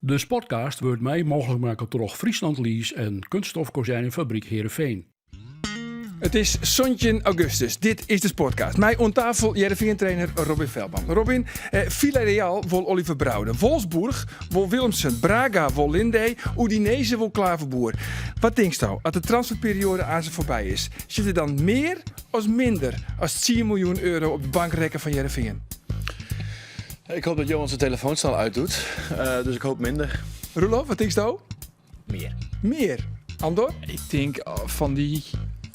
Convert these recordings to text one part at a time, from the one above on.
De Sportcast wurdt mei mooglik makke troch Friesland Lease en Kunststof Kozijnenfabriek Heerenveen. It is 17 augustus. Dit is de Sportcast. Mei oan tafel Hearrenfean-trainer Robin Veldman. Robin, eh, Villarreal wol Oliver Braude. Wolfsburg wol Willemsen. Braga wol Linde. Udinese wol Klaverboer. Wat tinksto, as de transferperioade aanst foarby is, sit der dan mear as minder as 10 miljoen euro op de bankrekken fan Hearrenfean? Ik hoop dat Johan zijn telefoon snel uitdoet. Dus ik hoop minder. Roelof, wat tinksto? Mear. Mear. Andor? Ik tink fan dy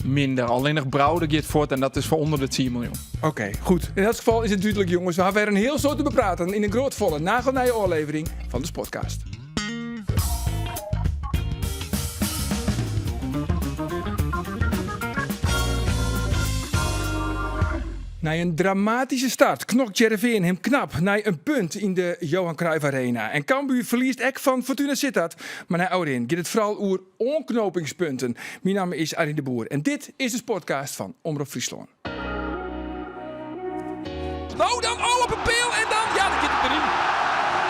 minder. Allinnich Braude giet fuort en dat is foar ûnder de 10 miljoen. Oké, goed. In elk gefal is it dúdlik, jonges. We hawwe wer in hiel soad te bepraten yn in groatfolle, nagelnije ôflevering fan de Sportcast. Nei in dramatyske start knokt Hearrenfean him knap nei in punt yn de Johan Cruijff Arena. En Cambuur ferliest ek fan Fortuna Sittard. Mar nei ôfrin giet it foaral oer oanknopingspunten. Myn namme is Arjen de Boer en dit is de Sportcast fan Omrop Fryslân. No dan, oh op 'e peal en dan, ja, dan giet it deryn.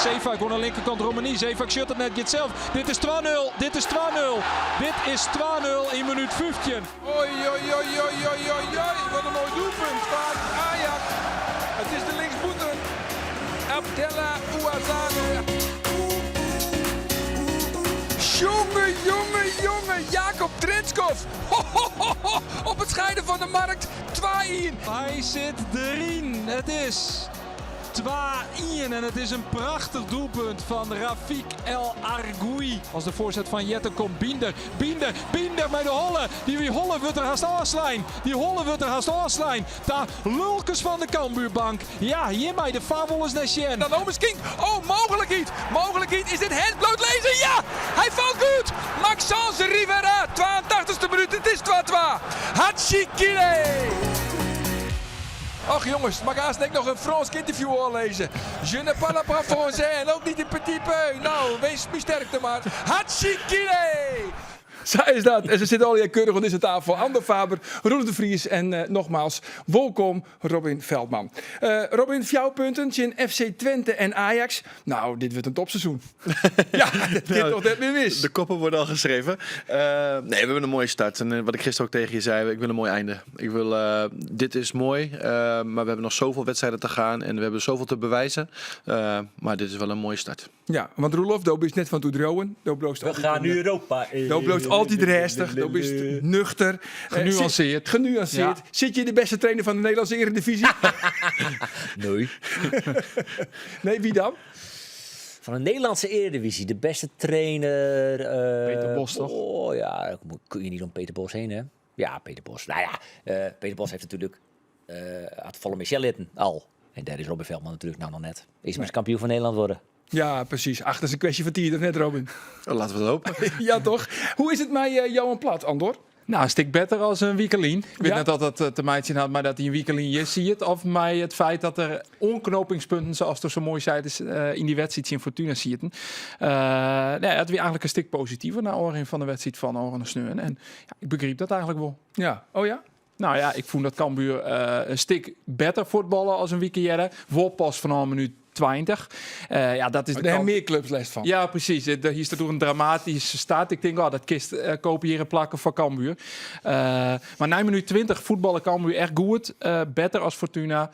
Zeefuik oan de linkerkant Romani. Zeefuik sjut it net, giet sels. Dit is 2-0, dit is 2-0. Dit is 2-0 yn minút 15. Oi, oi, oi, oi, oi, oi, oi, wat in moai doelpunt fan Ajax. It is de linksbûten Abdella Ouazzane. Jonge, jonge, jonge, Jacob Trenskow. Ho, ho, ho, ho, op it scheiden van de markt 2-1. Hy sit deryn. It is 2-1 en it is in prachtich doelpunt fan Rafik El Argui. As de foarset fan Jetten komt, Binder, Binder, Binder mei de holle. Dy holle wurdt der hast ôfslein. Dy holle wurdt der hast ôfslein. Ta lulkens fan de Cambuurbank. Ja, hjir mei de VAR wolris nei sjen. Dan no miskien. Oh, mooglikheid! Mooglikheid! Is dit hands bliuwt lizzen? Ja! Hy falt goed! Maxence Rivera, 82ste minút, it is 2-2. Hatsikile! Och jonges, mag haast ek noch in Frânsk ynterview ôflizze. Je ne parle pas français en ook niet een petit peu. Nou, wees my sterkte mar. Hatsikile! Sa is dat. En se sitte allegear keurich oan dizze tafel. Andor Faber, Roelof de Vries en eh, nogmaals, wolkom Robin Veldman. Eh, Robin, fjouwer punten tsjin FC Twente en Ajax. Nou, dit wurdt in topseizoen. ja, dit giet toch net mear mis. De koppen worden al geschreven. Nee, we hebben een mooie start. En wat ik gisteren ook tegen je zei, ik wil een mooi einde. Ik wil, dit is mooi, maar we hebben nog zoveel wedstrijden te gaan en we hebben zoveel te bewijzen. Maar dit is wel een mooie start. Ja, want Roelof, do bist net fan it oerdriuwen. Do bliuwst We gaan nu Europa in. Do bliuwst altyd rêstich, do bist nuchter. Genuanceerd. Genuanceerd. Ja. Sit je de beste trainer van de Nederlandse Eredivisie? Nee. Nee, wie dan? Van de Nederlandse Eredivisie, de beste trainer. Peter Bosz, toch? Oh ja, kun je niet om Peter Bosz heen, hè? Ja, Peter Bosz. Nou ja, Peter Bosz heeft natuurlijk had folle mear sjen litten al. En dêr is Robin Veldman natuerlik no noch net. Is maar kampioen fan Nederlân wurde. Ja, precies. Ach, dat is in kwestje fan tiid, of net, Robin? Oh, laten we het hopen. Ja, toch? Hoe is it mei Johan Plat, Andor? Nou, in stik better as in wike lyn. Ik wit Ja? net oft dat te meitsjen hat mei dat hy in wike lyn hjir siet. Of mei it feit dat der oanknopingspunten, sa ast sa moai seidest, yn dy wedstriid tsjin Fortuna sieten. Nee, it wie eigentlik in stik positiver nei ôfrin fan de wedstriid fan ôfrûne sneon. En ja, ik begryp dat eigentlik wol. Ja, oh ja? Nou ja, ik fûn dat Cambuur in stik better fuotballe as in wike earder. Wol pas fanôf minút 20. Ja, dat is Dêr de ha kant. mear klups lêst fan. Ja, precies. Dêr hiest it oer in dramatyske start. Ik tink, oh, dat kinst kopiearje plakke foar Cambuur. Mar nei minút 20 fuotballe Cambuur echt goed. Better as Fortuna.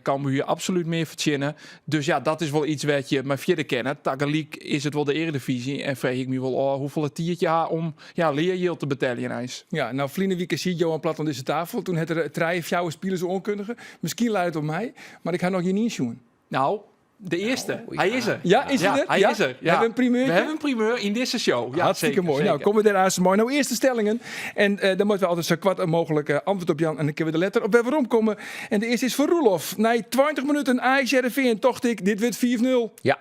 Cambuur hie absolút mear fertsjinne. Dus ja, dat is wol iets wêr't je mei fierder kinne. Tagelyk is it wol de earedivyzje en freegje ik my wol ôf hoefolle tiid je ha om ja, learjild te beteljen eins. Ja, no, ferline wike siet Johan Plat oan dizze tafel. Toen hat er trije, fjouwer spilers oankundige. Miskien leit it oan my, mar ik ha noch gjinien sjoen. Nou, de earste. Nou, Hy ja. is der. Ja, is hy Ja, der? hy Ja? is der. Ja. Hawwe we in primeurtje? We hawwe in primeur yn dizze show. Ja, Hartstikke zeker, moai. Nou, zeker. komme we dêr aanst mei. No, earst de stellingen. En dan moatte we altyd sa koart mooglik antwurd op jaan. En dan kinne we der letter op wer werom komme. En de earste is foar Roelof. Nei 20 minuten Ajax Hearrenfean tocht ik, dit wurdt 5-0. Ja.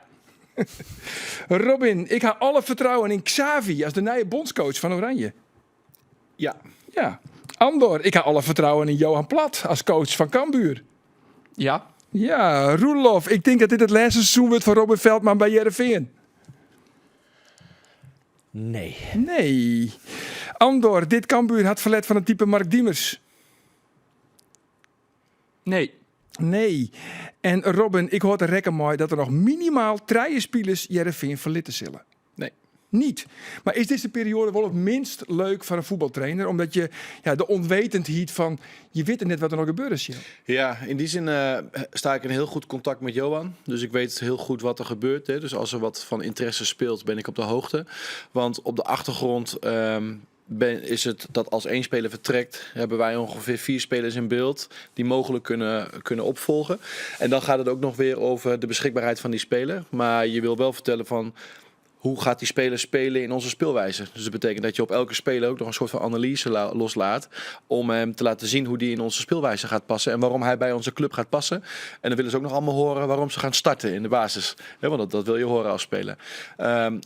Robin, ik ha alle fertrouwen yn Xavi as de nije bondscoach fan Oranje. Ja. Ja. Andor, ik ha alle fertrouwen yn Johan Plat as coach fan Cambuur. Ja. Ja, Roelof, ik tink dat dit it lêste seizoen wurdt fan Robin Veldman by Hearrenfean. Nee. Nee. Andor, dit Cambuur hat ferlet fan it type Mark Diemers. Nee. Nee. En Robin, ik hâld der rekken mei dat der noch minimaal trije spilers Hearrenfean ferlitte sille. Nee. Niet. Mar is dizze perioade wol it minst leuk foar in fuotbaltrainer? Omdat je ja, de onwetendheid fan je witte net wat der noch gebeure sil. Ja, in die zin sta ik in heel goed contact met Johan. Dus ik weet heel goed wat er gebeurt. Hè. Dus als er wat van interesse speelt, ben ik op de hoogte. Want op de achtergrond is het dat als één speler vertrekt, hebben wij ongeveer vier spelers in beeld die mogelijk kunnen opvolgen. En dan gaat het ook nog weer over de beschikbaarheid van die speler. Maar je wil wel vertellen van hoe gaat die speler spelen in onze speelwijze. Dus dat betekent dat je op elke speler ook nog een soort van analyse loslaat. Om hem te laten zien hoe die in onze speelwijze gaat passen. En waarom hij bij onze club gaat passen. En dan willen ze ook nog allemaal horen waarom ze gaan starten in de basis. Hè, want dat wil je horen als speler.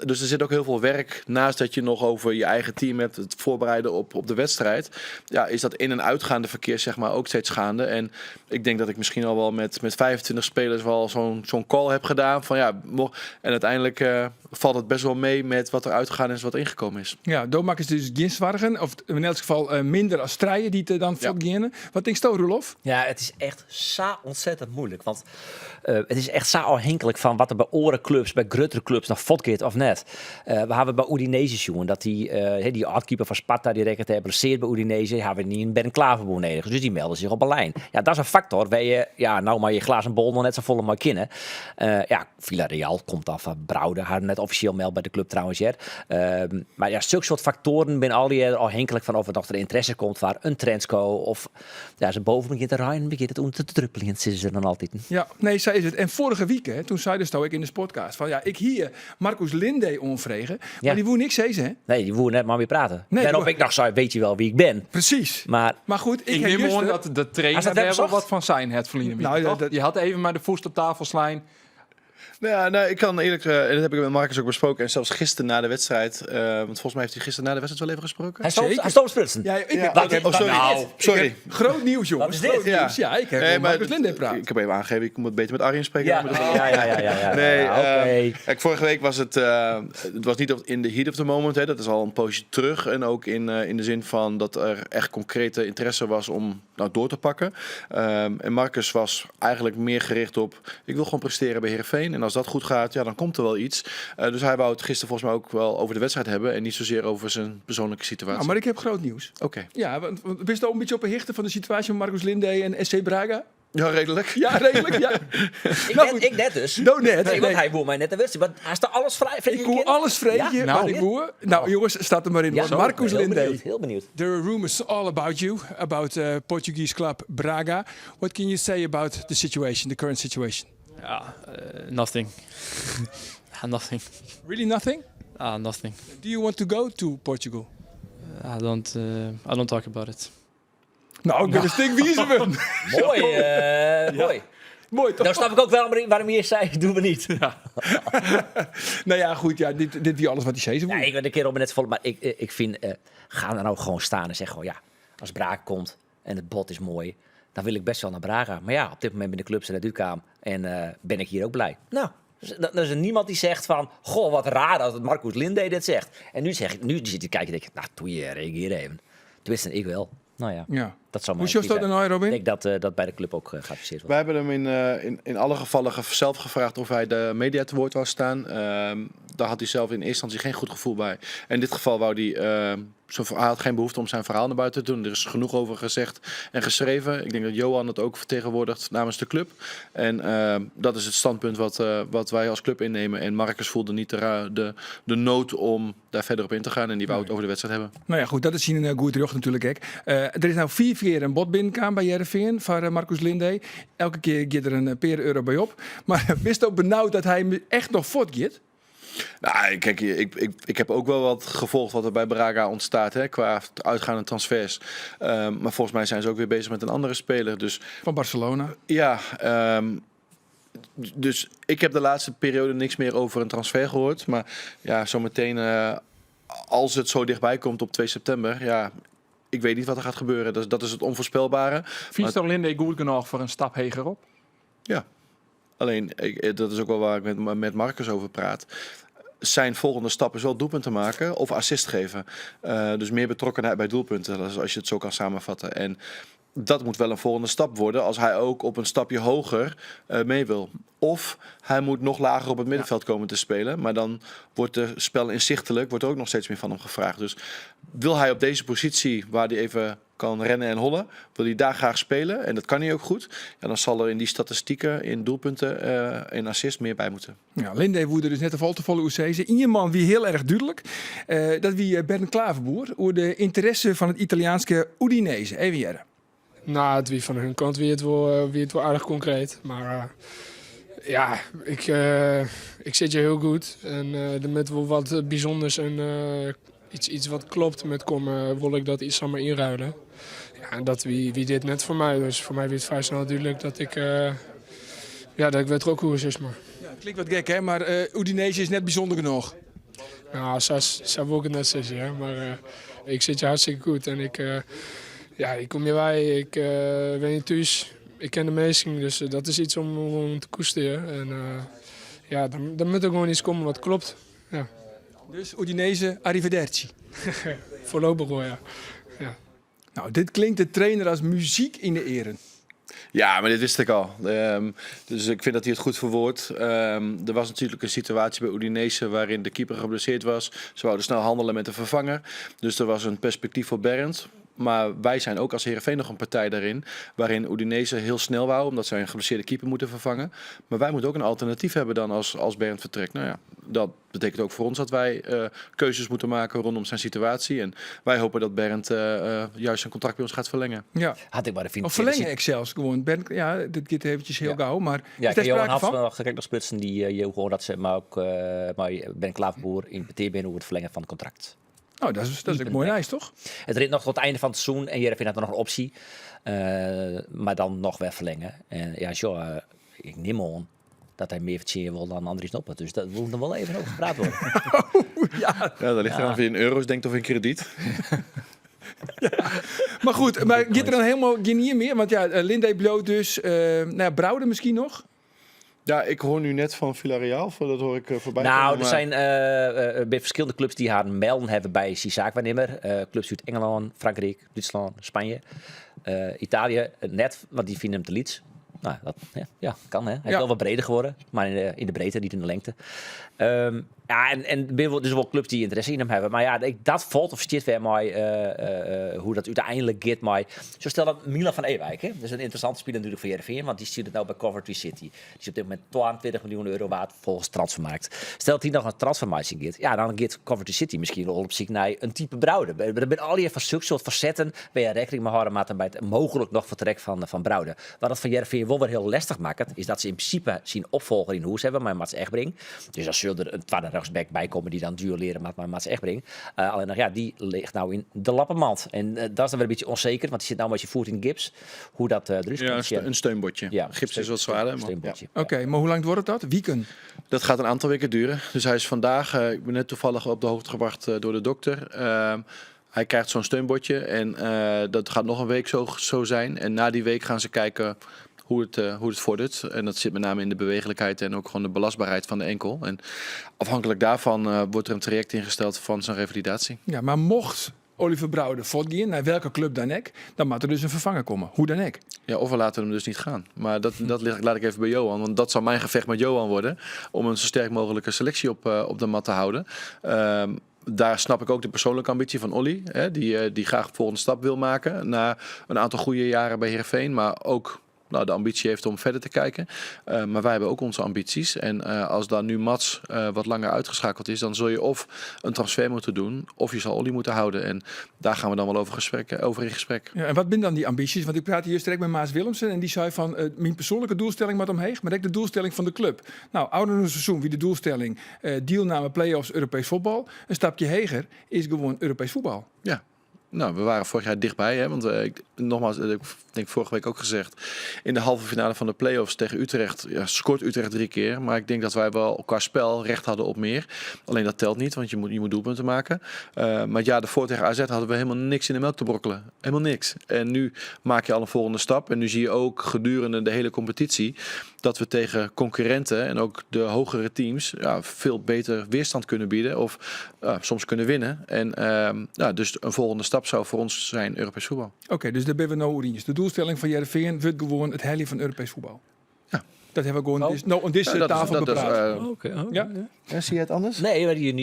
Dus er zit ook heel veel werk naast dat je nog over je eigen team hebt. Het voorbereiden op de wedstrijd. Ja, is dat in- en uitgaande verkeer ook steeds gaande. En ik denk dat ik misschien al wel met 25 spelers wel zo'n call heb gedaan. Van ja, en uiteindelijk valt het best wel mee met wat er uitgegaan is en wat ingekomen is. Ja, Domak is dus geen zwargen, of in elk geval minder als Strijen die te dan voortgaan. Wat denk je, Roelof? Ja, het is echt zo ontzettend moeilijk. Want het is echt zo afhankelijk van wat er bij orenclubs, bij gruttere clubs nog voortgaat of net. We hebben bij Udinese zien dat die oud-keeper van Sparta die rekkert hebben blesseerd bij Udinese, hebben we niet een Ben Klaverboer nodig. Dus die melden zich op een lijn. Ja, dat is een factor waar je, ja, nou maar je glazen bol nog net zo vol maar kennen. Villarreal komt dan van Brouwde, haar net officieel meld bij de club trouwens. Hè. Maar ja, zulke soort factoren ben al die afhankelijk van of het nog er interesse komt waar een Trensko of ja, ze boven begint te rijden, begint het onder te druppelen, zitten ze dan altijd. Ja, nee, zij is het. En vorige week, hè, toen zei dus ik in de podcast van ja, ik hier Marcus Linde onvregen, maar die woe niks zeggen, hè? Nee, die woe net maar weer praten. Nee, Daarop die ik nog zei, weet je wel wie ik ben? Precies. Maar, maar goed, ik Ik heb neem juist aan de dat de trainer Hij staat daar wel wel bezocht. wat van zijn, het verleden week, Nou, ja, toch? dat Je had even maar de voet op tafel slaan. Nou ja, nou, ik kan eerlijk, en dat heb ik met Marcus ook besproken. En zelfs gisteren na de wedstrijd. Want volgens mij heeft hij gisteren na de wedstrijd wel even gesproken. Hij Zeker. stond op sprutsen. Ja, ik heb, Ja. ik heb, Oh, sorry. Nou, Nou, sorry. Ik heb groot nieuws, jongens. Wat is dit? Groot nieuws. Ja, ik heb Nee, met maar Marcus Linde praat. Ik heb even aangegeven, ik moet beter met Arjen spreken. Ja. dan met Ja, ja, ja, ja, ja. Nee, Ja, oké. kijk, vorige week was het was niet in de heat of the moment. Hè. Dat is al een poosje terug. En ook in de zin van dat er echt concrete interesse was om door te pakken. En Marcus was eigenlijk meer gericht op, ik wil gewoon presteren bij Heerenveen. En als dat goed gaat, ja, dan komt er wel iets. Dus hij wou het gisteren volgens mij ook wel over de wedstrijd hebben. En niet zozeer over zijn persoonlijke situatie. Nou, maar ik heb groot nieuws. Oké. Ja, want wist je al een beetje op de hichte van de situatie van Marcus Linde en SC Braga? Ja, redelijk. Ja, redelijk, ja. Ik Nou, goed. net dus. No, net. Nee, want Nee. hij boer mij net de wedstrijd. Want hij staat alles vrij. Vind Ik je koe kind? alles vreetje Ja? wat Nou. ik boer. Nou, jongens, staat er maar in. Ja, Want Marcus heel Linde. benieuwd, heel benieuwd. There are rumors all about you, about Portuguese club Braga. What can you say about the situation, the current situation? Yeah, nothing. Nothing. Really nothing? Nothing. Do you want to go to Portugal? I don't talk about it. Nou, ik ben een stik wiezen. Mooi, mooi. Mooi, toch? Nou snap ik ook wel waarom je zei, doen we niet. Ja. Nou ja, goed, ja, dit wie alles wat hij zei. Ja, ik ben de kerel net vol, maar ik vind, ga er nou gewoon staan en zeg gewoon, ja, als Braga komt en het bot is mooi, dan wil ik best wel naar Braga. Maar ja, op dit moment ben de clubs in de Dukaam en ben ik hier ook blij. Nou, dus, dan is er niemand die zegt van, goh, wat raar dat het Marcus Linde dit zegt. En nu zeg ik, nu zit ik kijken en denk ik, nou, doe je, reageer even. Tenminste, ik wel. Nou ja, Ja. dat zou Hoe mijn is dat advies dan, zijn. Robin? Ik denk dat bij de club ook geadviseerd wordt. Wij hebben hem in alle gevallen zelf gevraagd of hij de media te woord wou staan. Daar had hij zelf in eerste instantie geen goed gevoel bij. En in dit geval wou hij zijn hij had geen behoefte om zijn verhaal naar buiten te doen. Er is genoeg over gezegd en geschreven. Ik denk dat Johan het ook vertegenwoordigt namens de club. En dat is het standpunt wat wij als club innemen. En Marcus voelde niet de nood om daar verder op in te gaan. En die wou het over de wedstrijd hebben. Nou ja, goed, dat is in een goed terug natuurlijk. Hè. Er is nou 4 keer een bod binnengekomen bij Heerenveen van Marcus Linde. Elke keer gaat er een paar euro bij op. Maar wist ook benauwd dat hij echt nog voortgaat? Nou, kijk, ik heb ook wel wat gevolgd wat er bij Braga ontstaat, hè, qua uitgaande transfers. Maar volgens mij zijn ze ook weer bezig met een andere speler. Dus, van Barcelona. Ja, dus ik heb de laatste periode niks meer over een transfer gehoord. Maar ja, zometeen, als het zo dichtbij komt op 2 september, ja, ik weet niet wat er gaat gebeuren. Dat is het onvoorspelbare. Vies Linde goed genoeg voor een stap heger op? Ja. Alleen, dat is ook wel waar ik met Marcus over praat. Zijn volgende stap is wel doelpunten maken of assist geven. Dus meer betrokkenheid bij doelpunten, dat is als je het zo kan samenvatten. En Dat moet wel een volgende stap worden als hij ook op een stapje hoger mee wil. Of hij moet nog lager op het middenveld komen te spelen. Maar dan wordt het spel inzichtelijk, wordt er ook nog steeds meer van hem gevraagd. Dus wil hij op deze positie, waar hij even kan rennen en hollen, wil hij daar graag spelen, en dat kan hij ook goed, ja, dan zal er in die statistieken, in doelpunten, in assist meer bij moeten. Ja, Linde woede dus net de vol te volle oer Ien man wie heel erg dúdlik. Dat wie Bernd Klaverboer oer de ynteresse fan it Italiaanske Udinese. Even hearre. Nou, it wie fan hun kant wie it wol aardich konkreet. Mar ja, ik sit hjir hiel goed. En der moat wol wat bysûnders en iets wat klopt met komme, wol ik dat iets samar ynruile. Ja, en dat wie dit net foar my. Dus foar my wie it frij snel dúdlik dat ik, ja, dat ik wer troch koe, sis mar. Ja, klinkt wat gek, hè? Mar Udinese is net bysûnder genôch. Nou, sa wol ik it net sizze, hè. Mar ik sit hjir hartstikke goed en ik, ja, ik kom hjir wei, ik wenje thús, ik ken de minsken, dus dat is iets om te koesterjen. En ja, dan moat der gewoan iets komme wat kloppet. Ja. Dus Udinese, arrivederci. Foarlopich wol, ja. Ja. Nou, dit klinkt de trainer as muzyk yn de earen. Ja, maar dit wist ik al. Dus ik vind dat hij het goed verwoordt. Er was natuurlijk een situatie bij Udinese waarin de keeper geblesseerd was. Ze wouden snel handelen met de vervanger. Dus er was een perspectief voor Bernd. Maar wij zijn ook als Heerenveen nog een partij daarin. Waarin Udinese heel snel wou, omdat zij een geblesseerde keeper moeten vervangen. Maar wij moeten ook een alternatief hebben dan als Bernd vertrekt. Nou ja, dat betekent ook voor ons dat wij keuzes moeten maken rondom zijn situatie. En wij hopen dat Bernd juist zijn contract bij ons gaat verlengen. Ja. Had ik maar de Of verlengen ik zelfs gewoon. Bernd, ja, dit gaat eventjes heel gauw. Maar Ja, is daar ik Johan sprake van? Hafs nog, kijk nog splitsen die je gewoon dat ze, maar ook maar Ben Klaverboer in petear binnen over het verlengen van het contract. Nou, dat is ook mooi nice, toch? Het rint nog tot het einde van het seizoen en Heerenveen had nog een optie. Maar dan nog weer verlengen. En ja, joh, ik neem aan dat hij meer verdienen wil dan Andries Noppert. Dus dat moet nog wel even over gepraat worden. Ja. Ja, dat ligt eraan of je in euro's denkt of in krediet. Ja. Maar goed, maar gaat er dan helemaal geen hier meer? Want ja, Linde bloot dus. Nou ja, Braude misschien nog? Ja, ik hoor nu net van Villarreal, of dat hoor ik voorbij komen, Er maar zijn bij verschillende clubs die haar melden hebben bij zijn zaakwaarnemer. Clubs uit Engeland, Frankrijk, Duitsland, Spanje, Italië, net, want die vinden hem te liets. Nou, dat, ja, ja, kan hè. Hij is wel wat breder geworden, maar in de breedte, niet in de lengte. Ja, en er zijn dus wel clubs die interesse in hem hebben. Maar ja, dat valt of zit weer maar hoe dat uiteindelijk gaat. Maar zo stel dat Milan van Ewijk, hè? Dat is een interessante speler natuurlijk voor Heerenveen, want die stuurt het nou bij Coventry City. Die is op dit moment 22 miljoen euro waard volgens Transfermarkt. Stel dat hij nog een transfermarkt gaat, ja, dan gaat Coventry City misschien wel op zich naar een type Braude. Er zijn al die van zulke soort facetten waar je rekening mee houden moet bij het mogelijk nog vertrek van Braude. Wat dat van Heerenveen wel weer heel lastig maakt, is dat ze in principe zijn opvolger in huis hebben, maar Mats Egbrink. Dus dan zullen er een tweede rechtsback bij komen die dan duelleren met Mats Egbrink. Alleen nog, ja, die ligt nou in de lappenmand. En dat is dan weer een beetje onzeker, want die zit nou met je voet in gips. Hoe dat er is. Ja, een steunbotje. Ja, gips is wat zwaarder, maar steunbotje. ja. Oké, maar hoe lang wordt dat? Wieken? Dat gaat een aantal weken duren. Dus hij is vandaag, ik ben net toevallig op de hoogte gebracht door de dokter. Hij krijgt zo'n steunbotje en dat gaat nog een week zo zijn. En na die week gaan ze kijken hoe het vordert. En dat zit met name in de bewegelijkheid en ook gewoon de belastbaarheid van de enkel. En afhankelijk daarvan wordt er een traject ingesteld van zijn revalidatie. Ja, maar mocht Oliver Braude voortgaan, naar welke club dan ook, dan moet er dus een vervanger komen. Hoe dan ook. Ja, of we laten hem dus niet gaan. Maar dat laat ik even bij Johan. Want dat zal mijn gevecht met Johan worden. Om een zo sterk mogelijke selectie op de mat te houden. Daar snap ik ook de persoonlijke ambitie van Olly. Hè, die graag de volgende stap wil maken. Na een aantal goede jaren bij Heerenveen. Maar ook de ambitie heeft om verder te kijken. Maar wij hebben ook onze ambities. En als dan nu Mats wat langer uitgeschakeld is, dan zul je of een transfer moeten doen, of je zal Olly moeten houden. En daar gaan we dan wel over in gesprek. Ja, en wat zijn dan die ambities? Want ik praat hier direct met Maas Willemsen en die zei van mijn persoonlijke doelstelling moet omheen, maar ook de doelstelling van de club. Nou, ouder seizoen, wie de doelstelling, deelname, play-offs, Europees voetbal. Een stapje heger is gewoon Europees voetbal. Ja. We waren vorig jaar dichtbij, hè? Want ik, nogmaals, ik denk vorige week ook gezegd, in de halve finale van de play-offs tegen Utrecht, ja, scoort Utrecht 3 keer. Maar ik denk dat wij wel qua spel recht hadden op meer. Alleen dat telt niet, want je moet doelpunten maken. Maar het jaar daarvoor tegen AZ hadden we helemaal niks in de melk te brokkelen. Helemaal niks. En nu maak je al een volgende stap. En nu zie je ook gedurende de hele competitie dat we tegen concurrenten en ook de hogere teams ja, veel beter weerstand kunnen bieden of soms kunnen winnen. En ja, dus een volgende stap zou voor ons zijn Europees voetbal. Oké, dus daar ben we nou oer iens. De doelstelling van Hearrenfean wurdt gewoan it heljen fan Europees voetbal. Ja. Dat hawwe we gewoan Oh. is, no, oan dizze Ja, dat is- tafel dat is, bepraat. Oké. Ja. Ja, zie je het anders? Nee, maar je, nu,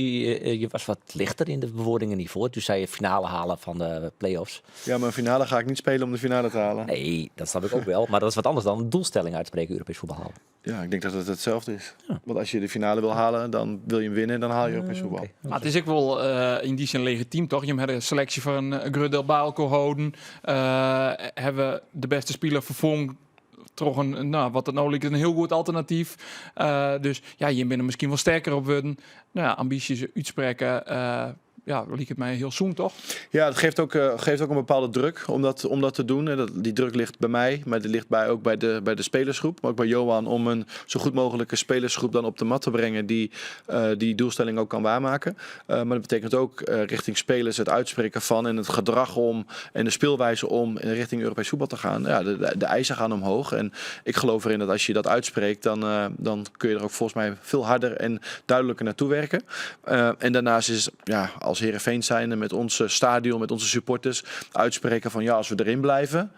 je was wat lichter in de bewoordingen hiervoor. Toen zei je finale halen van de play-offs. Ja, maar een finale ga ik niet spelen om de finale te halen. Nee, dat snap ik ook wel. Maar dat is wat anders dan een doelstelling uitspreken, Europees voetbal halen. Ja, ik denk dat het hetzelfde is. Want als je de finale wil halen, dan wil je hem winnen, dan haal je Europees voetbal. Oké. Maar het is ook wel in die zin legitiem, toch? Je hebt een selectie van uh, Grudel Baalko houden. Hebben de beste speler vervong. Toch een, nou, wat het nou lijkt, een heel goed alternatief. Dus ja, je bent er misschien wel sterker op worden. Nou ja, ambities uitspreken. Ja, lijkt het mij heel zoen, toch? Ja, het geeft ook een bepaalde druk om dat te doen. En die druk ligt bij mij, maar die ligt ook bij de spelersgroep. Maar ook bij Johan om een zo goed mogelijke spelersgroep dan op de mat te brengen die die doelstelling ook kan waarmaken. Maar dat betekent ook richting spelers het uitspreken van en het gedrag om en de speelwijze om in richting Europees voetbal te gaan. Ja, de eisen gaan omhoog. En ik geloof erin dat als je dat uitspreekt, dan kun je er ook volgens mij veel harder en duidelijker naartoe werken. En daarnaast is, ja, als Heerenveen zijnde met ons stadion, met onze supporters, uitspreken van ja, als we erin blijven,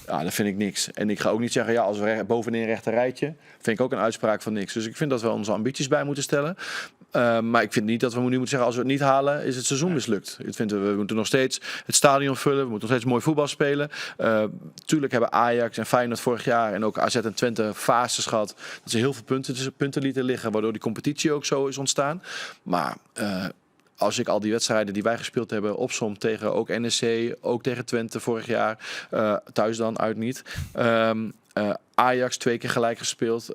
ja, dat vind ik niks. En ik ga ook niet zeggen, ja, als we bovenin rechter rijtje, vind ik ook een uitspraak van niks. Dus ik vind dat we onze ambities bij moeten stellen. Maar ik vind niet dat we nu moeten zeggen, als we het niet halen, is het seizoen mislukt. Ik vind, we moeten nog steeds het stadion vullen, we moeten nog steeds mooi voetbal spelen. Tuurlijk hebben Ajax en Feyenoord vorig jaar en ook AZ en Twente fases gehad dat ze heel veel punten lieten liggen, waardoor die competitie ook zo is ontstaan. Maar als ik al die wedstrijden die wij gespeeld hebben opsom tegen ook NEC, ook tegen Twente vorig jaar, thuis dan, uit niet. Ajax 2 keer gelijk gespeeld,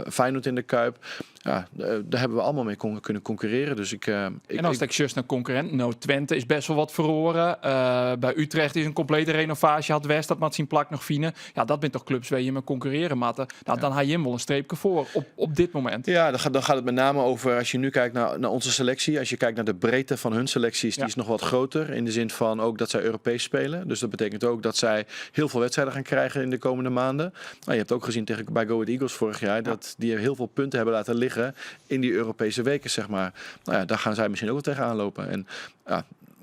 Feyenoord in de Kuip. Ja, daar hebben we allemaal mee kunnen concurreren. Dus ik ik, En als ik ik just naar concurrent, nou Twente is best wel wat verloren. Bij Utrecht is een complete renovatie, had West dat met zijn plak nog fine. Ja, dat zijn toch clubs waar je mee concurreren, matten. Dan haal je hem wel een streepje voor op dit moment. Ja, dan gaat het met name over, als je nu kijkt naar onze selectie, als je kijkt naar de breedte van hun selecties, die is nog wat groter. In de zin van ook dat zij Europees spelen. Dus dat betekent ook dat zij heel veel wedstrijden gaan krijgen in de komende maanden. Je hebt ook gezien bij Go Ahead Eagles vorig jaar, dat die heel veel punten hebben laten liggen in die Europese weken. Daar gaan zij misschien ook wel tegenaan lopen. En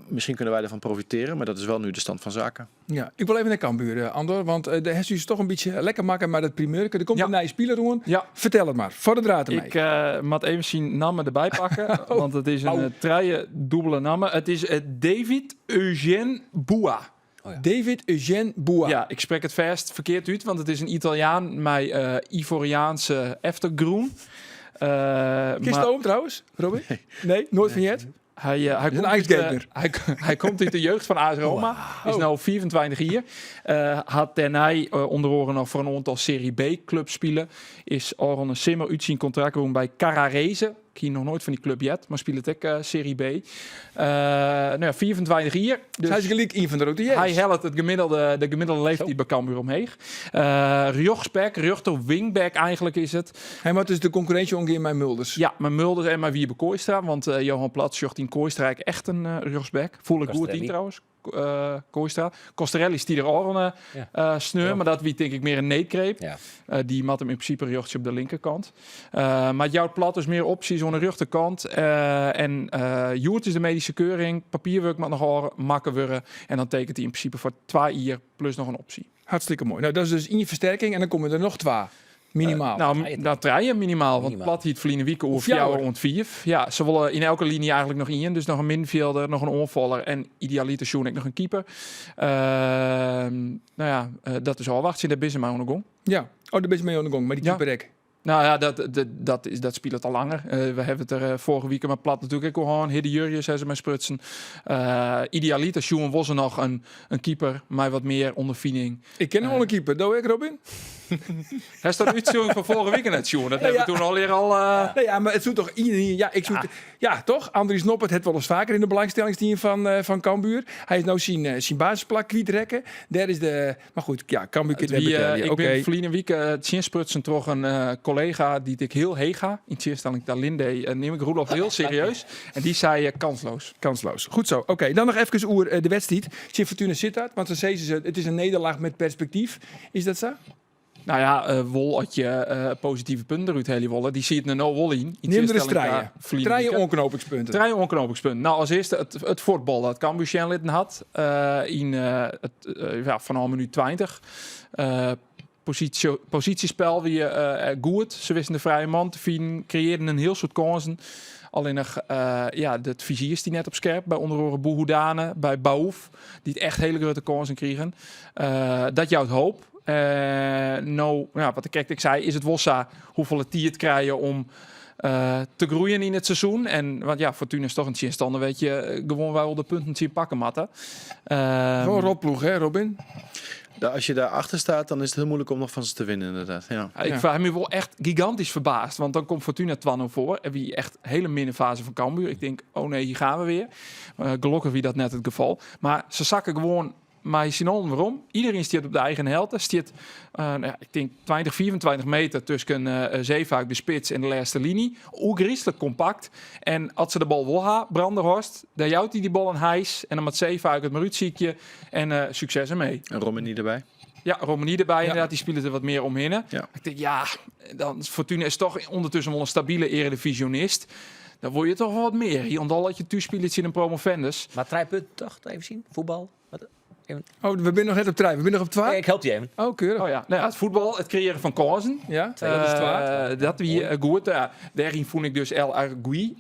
misschien kunnen wij ervan profiteren, maar dat is wel nu de stand van zaken. Ja, ik wil even naar Cambuur, Andor, want de Hessus is toch een beetje lekker makken, maar dat primeurke. Er komt een nieuwe speler rond. Vertel het maar, voor de draad ermee. Ik moet even zien namen erbij pakken, want het is een, treie dubbele namen. Het is David Eugène Boa. David Eugène Boa. Ja, ik spreek het vast verkeerd uit, want het is een Italiaan met Ivoriaanse eftergroen. Kist oom trouwens, Robin? Nee. Nee, nooit van Jet? Hij Is een ijsgamer. komt uit de jeugd van AS Roma. Wow. Is nu 24 hier. Had daarna onder oren nog voor een aantal Serie B-clubs spelen. Is Aron Simmer uit zijn contract doen bij Carrarese. Ik heb nog nooit van die club jet, maar speelt het ook Serie B. 24 hier. Dus hij is gelijk een van de rotiers. Hij helpt de gemiddelde leeftijd bij Cambuur omheen. Rechtsback, rechter wingback eigenlijk is het. Hij moet dus de concurrentie omgaan met Mulders. Ja, met Mulders en met Wiebe Kooistra. Want Johan Plat zocht in Kooistra echt een rechtsback. Voel ik goed in Costarelli. trouwens. Kooistra. Costarelli is die er al een sneur, maar dat wie denk ik meer een neetkreep. Die mat hem in principe rechtje op de linkerkant. Maar jouw Plat is meer opties aan de rechterkant. En Joert is de medische keuring. Papierwerk moet nog al makken worden. En dan tekent hij in principe voor 2 jaar plus nog een optie. Hartstikke mooi. Dat is dus één versterking en dan komen er nog 2. Minimaal. Draaien minimaal. Want Minimaal. Plat hiet verliezen wieken of Of jou, jou hoor. rond 4. Ja, ze willen in elke linie eigenlijk nog één. Dus nog een midfielder, nog een onvaller en idealiter Sjoen ik nog een keeper. Dat is al wacht. Zit de business maar aan de gong. Ja, oh, de business aan de gong, maar die keeper ik. Nou ja, dat speelt het al langer. We hebben het er vorige week met Plat natuurlijk ook al aan. Hidde Jurjus hebben ze met sprutsen. Idealiter, Sjoen was er nog een keeper, maar wat meer ondervinding. Ik ken nog wel een keeper, doe ik, Robin? Hij staat uitzoeken van vorige week net, Sjoen. Dat hebben we toen alweer al Nee, ja, maar het zoekt toch iedereen. Ja, ik zoek ja, toch? Andries Noppert het wel eens vaker in de belangstellingsteam van Cambuur. Hij is nou zijn basisplak kwijtrekken. Daar is de. Maar goed, ja, Cambuur kan Het wie, het betalen. ik Oké. ben verleden week Tjins toch een collega die ik heel heega. In tegenstelling tot Linde neem ik Roelof heel serieus. En die zei kansloos. Kansloos. Goed zo. Oké, dan nog even oer de wedstrijd. Tjin Fortuna Sittard, want dan zeiden ze, het is een nederlaag met perspectief. Is dat zo? Nou ja, wol as je positive punten derút helje wolle. Dy sieten der no wol yn. Yn Neam der ris tsjinstelling trije. ta ferline Trije wike. oanknopingspunten. Trije oanknopingspunten. Nou, as earste it fuotbal dat Cambuur sjen litten hat. Yn it, ja, fanôf minuut 20. Posysjespel wie goed. Se wisten de frije man te finen, kreëarden in hiel soad kânsen. Allinnich, ja, it fizier stie net op skerp by ûnder oare Bouhoudane, by Baouf, dy't echt hiele grutte kânsen krigen. Dat jout hoop. No, ja, wat ik krekt ek sei, is it wol sa hoefolle tiid krije je om te groeien yn it seizoen. En, want ja, Fortuna is toch in tsjinstanner wêr't je gewoan wol de punten tsjin pakke moatte. Wol in rotploech, hè, Robin? Ja, als je daar achter staat, dan is het heel moeilijk om nog van ze te winnen, inderdaad. Ja. Ja, ik ha my wol echt gigantysk ferbaasd. Want dan komt Fortuna 2-0 foar. En wie echt hiele minne faze fan Cambuur. Ik tink, oh nee, hjir gean we wer. Gelokkich wie dat net it gefal. Mar se sakke gewoan mei syn allen werom. Iderien stiet op de eigen helte. Stiet, nou ja, ik tink 20, 25 meter tusken Zeefuik, de spits en de lêste liny. Oergryslik kompakt. En as se de bal wol ha, Branderhorst, dan jout hy dy bal oan Hijs. En dan moat Zeefuik it mar útsykje. En sukses ermee. En Romeny derby. Ja, Romeny derby, inderdaad. Dy spilet der wat mear omhinne. Ik tink, ja, dan Fortuna is toch ûndertusken wol in stabile eredivisionist. Dan wol je toch wol wat mear. Hielendal as je thús spilet tsjin in promovendus. Mar trije punten toch? Even sjen. Fuotbal. Wat? Even. Oh, we binne noch net op trije. We binne noch op twa. Nee, ik help dy even. Oh, keurich. Oh ja, nou ja, it fuotbal, it kreëaren fan kânsen. Ja, dat is twa. Dat wie goed. Ja, dêryn fûn ik dus El Agoui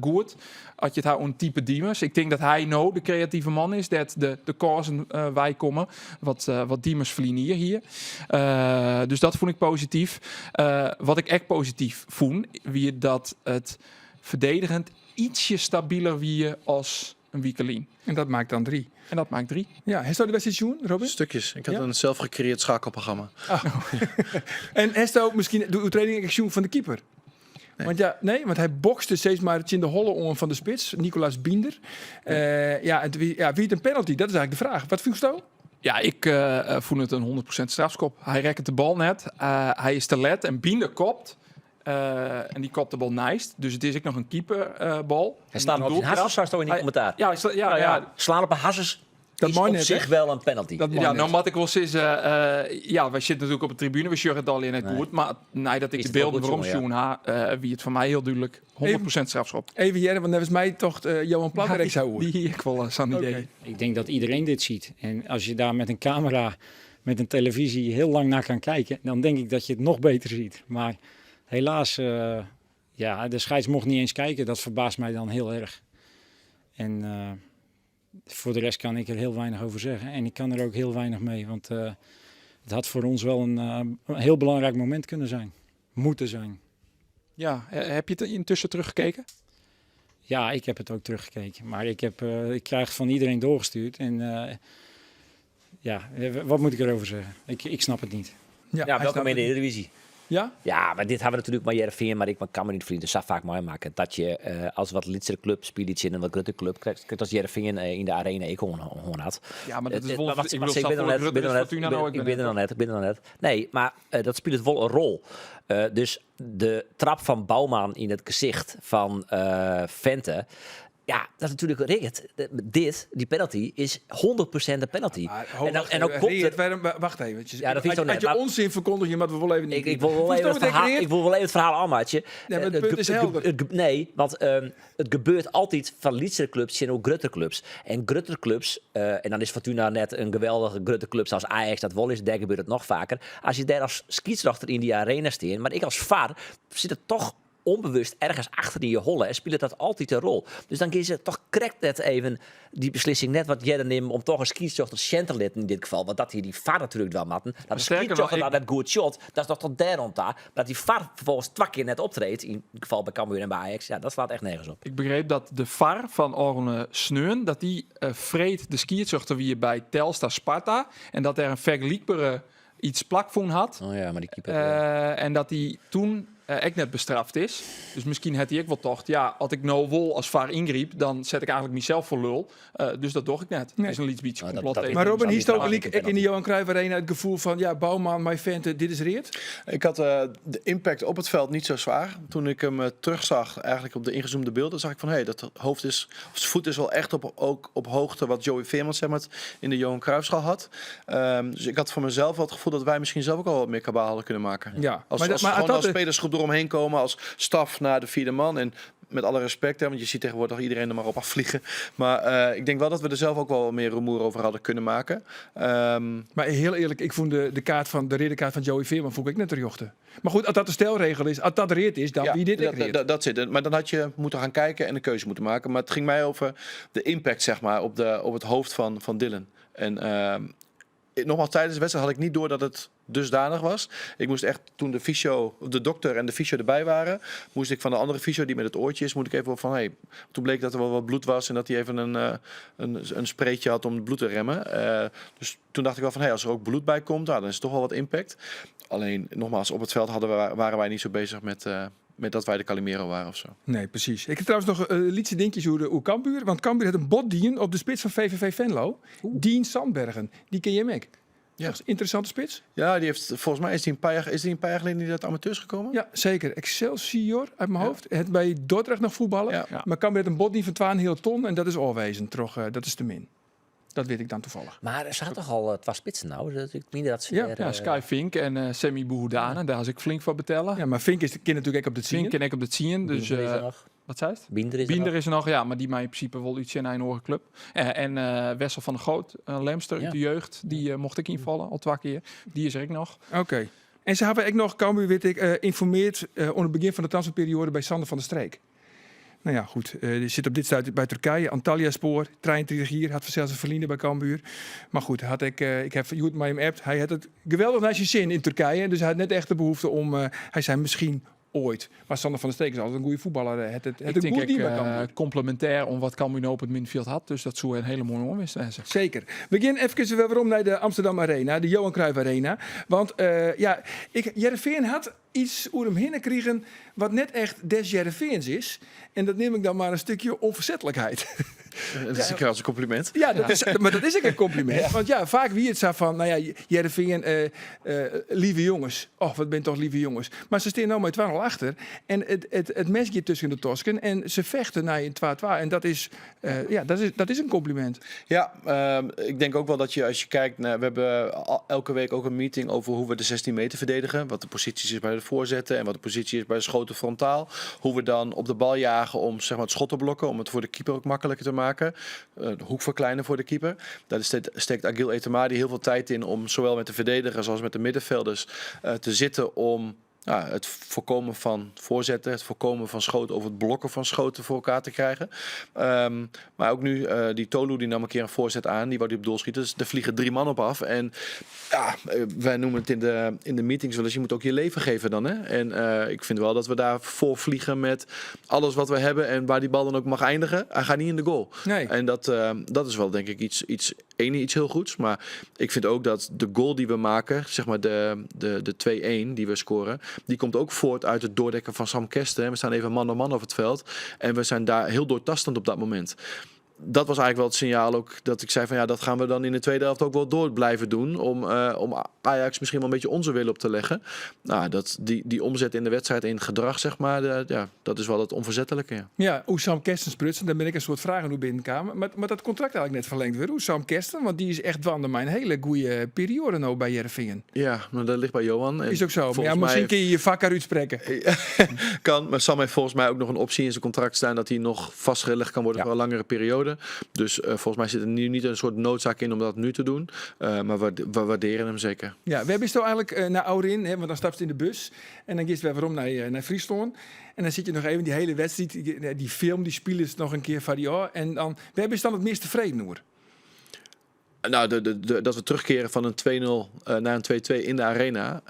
goed. As je it ha oer in type Diemers. Ik tink dat hy no de kreative man is dêr't de kânsen wei komme. Wat Diemers ferline jier hie. Dus dat fûn ik posityf. Wat ik ek posityf fûn, wie dat it ferdedigjend ytsje stabiler wie as in wike lyn. En dat makket dan drie. En dat makket drie. Ja, hasto de wedstriid sjoen, Robin? Stukjes. Ik had Ja? een zelfgecreëerd schakelprogramma. Oh. En hasto miskien de oertrêding ek sjoen fan de keeper? Nee. Want ja, nee, want hy bokste steeds mar tsjin de holle oan fan de spits, Nicolaas Binder. Ja, en wie, ja, wie it in penalty? Dat is eigentlik de fraach. Wat fynsto? Ja, ik fûn it in 100% strafskop. Hy rekket de bal net. Hy is te let en Binder kopt. En dy kopt de bal neist. Dus it is ek noch in keeperbal. Hy slaat op syn harsens, seisto yn dyn kommentaar. Ja, hy ja, Nou ja, ja. slaan op 'e harsens Dat is mei op net, sich hè? wol in penalty. Dat mei Ja, net. no moat ik wol sizze, ja, wy sitte natuerlik op de tribune, we sjogge it allegear net Nee. goed. Mar neidat ik Is de it wol bylden goed werom sjoen, sjoen ha, wie it foar my hiel dúdlik 100% strafskop. Even hearre, want neffens my tocht Johan Plat der ek sa oer. Dy hie ek wol sa'n Oké. idee. Ik denk dat iedereen dit ziet. En als je daar met een camera, met een televisie heel lang naar kan kijken, dan denk ik dat je het nog beter ziet. Maar helaas, ja, de scheids mocht niet eens kijken. Dat verbaast mij dan heel erg. En voor de rest kan ik er heel weinig over zeggen. En ik kan er ook heel weinig mee, want het had voor ons wel een heel belangrijk moment kunnen zijn. Moeten zijn. Ja, heb je het intussen teruggekeken? Ja, ik heb het ook teruggekeken. Maar ik krijg het van iedereen doorgestuurd. En ja, wat moet ik erover zeggen? Ik snap het niet. Ja, Ja, hij welkom snapt in de het. Eredivisie. Ja? Ja, maar dit hebben we natuurlijk maar Heerenveen, maar ik kan me niet vrienden zo vaak mooi maken. Dat je als wat lytsere club speelt in een wat grotere club, krijgt als Heerenveen in de arena ik gewoon had. Ja, maar dat is wel Maar wacht, ik wacht, bedoel, ik ben er Sapporo net, Grutter ik ben is er net, Fortuna nou, ik ben er nog net, ik ben er nog net. Nee, maar dat speelt wel een rol. Dus de trap van Bouwman in het gezicht van Vente. Ja, dat is natuurlijk Rickert. Dit, die penalty, is 100% de penalty. Maar, ho, En wacht dan even, komt Rickert, er waarom, wacht even. Ja, dat vind ik Als zo net, je maar onzin verkondigt, je maar we willen even niet. Ik wil wel Hoezo even het het verhaal, Rickert? ik wil wel even het verhaal afmaken. Nee, maar het punt is helder. Nee, want het gebeurt altijd van lytsere clubs en ook gruttere clubs. En gruttere clubs, en dan is Fortuna net een geweldige gruttere club zoals Ajax dat wel is, daar gebeurt het nog vaker. Als je daar als scheidsrechter in die arena staat, maar ik als VAR zit het toch onbewust ergens achter in je holle en speelt dat altijd een rol. Dus dan kies je toch correct net even die beslissing net wat jij neemt om toch een scheidsrechter te laten in dit geval. Want dat hier die VAR natuurlijk wel matten. Dat de Sterker nog, scheidsrechter ik daar net goed shot, dat is nog tot daar rond daar. Maar dat die VAR vervolgens twee keer net optreedt, in het geval bij Cambuur en bij Ajax, ja, dat slaat echt nergens op. Ik begreep dat de VAR van Orne Sneun, dat die vreet de scheidsrechter wie bij Telstar Sparta en dat er een vergelijkbare iets plakvoen had. Oh ja, maar die keeper, En dat die toen ek net bestraft is. Dus miskien hat hy ek wol tocht, ja, as ik no wol as VAR yngryp, dan set ik eigentlik mysels foar lul. Dus dat doch ik net. Nee. Is in lyts bytsje Nou, dat- komplot dat- tegen Maar Robin, Zou hier die ook penalty ik in de Johan Cruijff Arena het gevoel van... Ja, Bouwman, mijn venten, dit is reed. Ik had de impact op het veld niet zo zwaar. Toen ik hem terugzag, eigenlijk op de ingezoomde beelden, zag ik van hé, hey, dat hoofd is, of zijn voet is wel echt op, ook op hoogte wat Joey Veerman zeg maar, in de Johan Cruijffschaal had. Dus ik had voor mezelf wel het gevoel dat wij misschien zelf ook al wat meer kabaal hadden kunnen maken. Ja, Als, maar als, dat- maar gewoon dat- als spelersgroep eromheen komen, als staf naar de vierde man. En met alle respect, hè, want je ziet tegenwoordig iedereen er maar op afvliegen. Maar ik denk wel dat we er zelf ook wel meer rumoer over hadden kunnen maken. Maar heel eerlijk, ik vond de kaart van de ridderkaart van Joey Veerman vond ik net terjochte. Maar goed, als dat de stelregel is, als dat reed is, dan Ja, wie dit dat, ik reed. dat, dat zit. er. Maar dan had je moeten gaan kijken en een keuze moeten maken. Maar het ging mij over de impact, zeg maar, op het hoofd van Dylan. En nogmaals, tijdens de wedstrijd had ik niet door dat het dusdanig was. Ik moest echt, toen de fysio, of de dokter en de fysio erbij waren, moest ik van de andere fysio die met het oortje is, moet ik even van, hey, toen bleek dat er wel wat bloed was en dat hij even een spreetje had om het bloed te remmen. Dus toen dacht ik wel van, hey, als er ook bloed bij komt, nou, dan is het toch wel wat impact. Alleen, nogmaals, op het veld waren wij niet zo bezig met dat wij de Calimero waren of zo. Nee, precies. Ik heb trouwens nog lietse dingetjes over Cambuur. Want Cambuur had een botdien op de spits van VVV Venlo. Dien Sandbergen. Die ken je, Mac. Ja. Dat is een interessante spits. Ja, die heeft, volgens mij is die een paar jaar, is die een paar jaar geleden niet uit de amateurs gekomen? Ja, zeker. Excelsior uit mijn hoofd. Het bij Dordrecht nog voetballen. Ja. Ja. Maar Cambuur had een botdien van 12,5 ton en dat is alwezen. Toch, dat is te min. Dat weet ik dan toevallig. Maar er zaten toch al 12 spitsen nou? Dat, ik meen dat ze Ja. er, Ja, Sky Fink en Sammy Bouhoudane, daar is ik flink van betellen. Ja, maar Fink is de kind natuurlijk ook op de Fink zien. en ik op de zien. Dus, Binder is er nog. wat zei het? Binder is er Binder nog. is er nog, ja, maar die mij in principe wel iets in een andere club. En Wessel van der Goot, een Lemster uit de jeugd, die mocht ik invallen al 2 keer. Die is er ook nog. Oké. En ze hebben ook nog, Cambuur, weet ik, informeerd onder het begin van de transferperiode bij Sander van der Streek. Nou ja, goed. Die zit op dit stuit bij Turkije. Antalya Spoor, trein hier, had zelfs een verliezen bij Cambuur. Maar goed, had ik, ik heb Joet mij hem appt. Hij had het geweldig naar zijn zin in Turkije. Dus hij had net echt de behoefte om, hij zei misschien ooit. Maar Sander van der Streek is altijd een goede voetballer. Het Ik een denk goed ik, team bij Cambuur. complementair om wat Cambuur nou op het middenveld had. Dus dat zou een hele mooie onwinst zijn. Zeker. We gaan even weer waarom naar de Amsterdam Arena, de Johan Cruijff Arena. Want ja, Heerenveen had iets oer hem heen kregen wat net echt des Heerenveens is. En dat neem ik dan maar een stukje onverzettelijkheid. Dat is als een compliment. Ja, dat is, maar dat is ook een compliment. Want ja, vaak wie het zo van, nou ja, Heerenveen, lieve jongens. Och, wat ben toch lieve jongens. Maar ze staan nou met 12 achter. En het mes gaat tussen de tosken. En ze vechten naar een 2-2. En dat is een compliment. Ja, ik denk ook wel dat je als je kijkt naar, we hebben elke week ook een meeting over hoe we de 16 meter verdedigen. Wat de posities is bij de voorzetten en wat de positie is bij de schoten frontaal. Hoe we dan op de bal jagen om het schot te blokken. Om het voor de keeper ook makkelijker te maken. De hoek verkleinen voor de keeper. Daar steekt Agil Etemadi heel veel tijd in om zowel met de verdedigers als met de middenvelders te zitten om het voorkomen van voorzetten, het voorkomen van schoten of het blokken van schoten voor elkaar te krijgen. Maar ook nu, die Tolu die nam een keer een voorzet aan, die wou die op doel schieten. Dus er vliegen 3 man op af. En wij noemen het in de meetings wel eens, je moet ook je leven geven dan. Hè? En ik vind wel dat we daar voor vliegen met alles wat we hebben en waar die bal dan ook mag eindigen. Hij gaat niet in de goal. Nee. En dat is wel denk ik iets heel goeds. Maar ik vind ook dat de goal die we maken, de 2-1 die we scoren, die komt ook voort uit het doordekken van Sam Kersten. We staan even man op man over het veld. En we zijn daar heel doortastend op dat moment. Dat was eigenlijk wel het signaal ook dat ik zei van ja, dat gaan we dan in de tweede helft ook wel door blijven doen. Om Ajax misschien wel een beetje onze wil op te leggen. Nou, dat, die omzet in de wedstrijd in gedrag, dat is wel het onverzettelijke. Ja, ja, hoe Sam Kersten sprutsen, daar ben ik een soort vragen hoe binnenkamer. Maar dat contract eigenlijk net verlengd werd. Hoe Sam Kersten, want die is echt van mijn hele goede periode nou bij Heerenveen. Ja, maar dat ligt bij Johan. En is ook zo. Maar volgens misschien mij kun je je vak eruit spreken. Kan, maar Sam heeft volgens mij ook nog een optie in zijn contract staan dat hij nog vastgelegd kan worden voor een langere periode. Dus volgens mij zit er nu niet een soort noodzaak in om dat nu te doen. Maar we waarderen hem zeker. Ja, we hebben zo eigenlijk naar Aurin, hè, want dan stap je in de bus. En dan ga je weer waarom naar Friesland. En dan zit je nog even die hele wedstrijd, die film, die spelen ze nog een keer van die, oh, en dan, we hebben dan het meest tevreden hoor. Nou, dat we terugkeren van een 2-0 naar een 2-2 in de arena.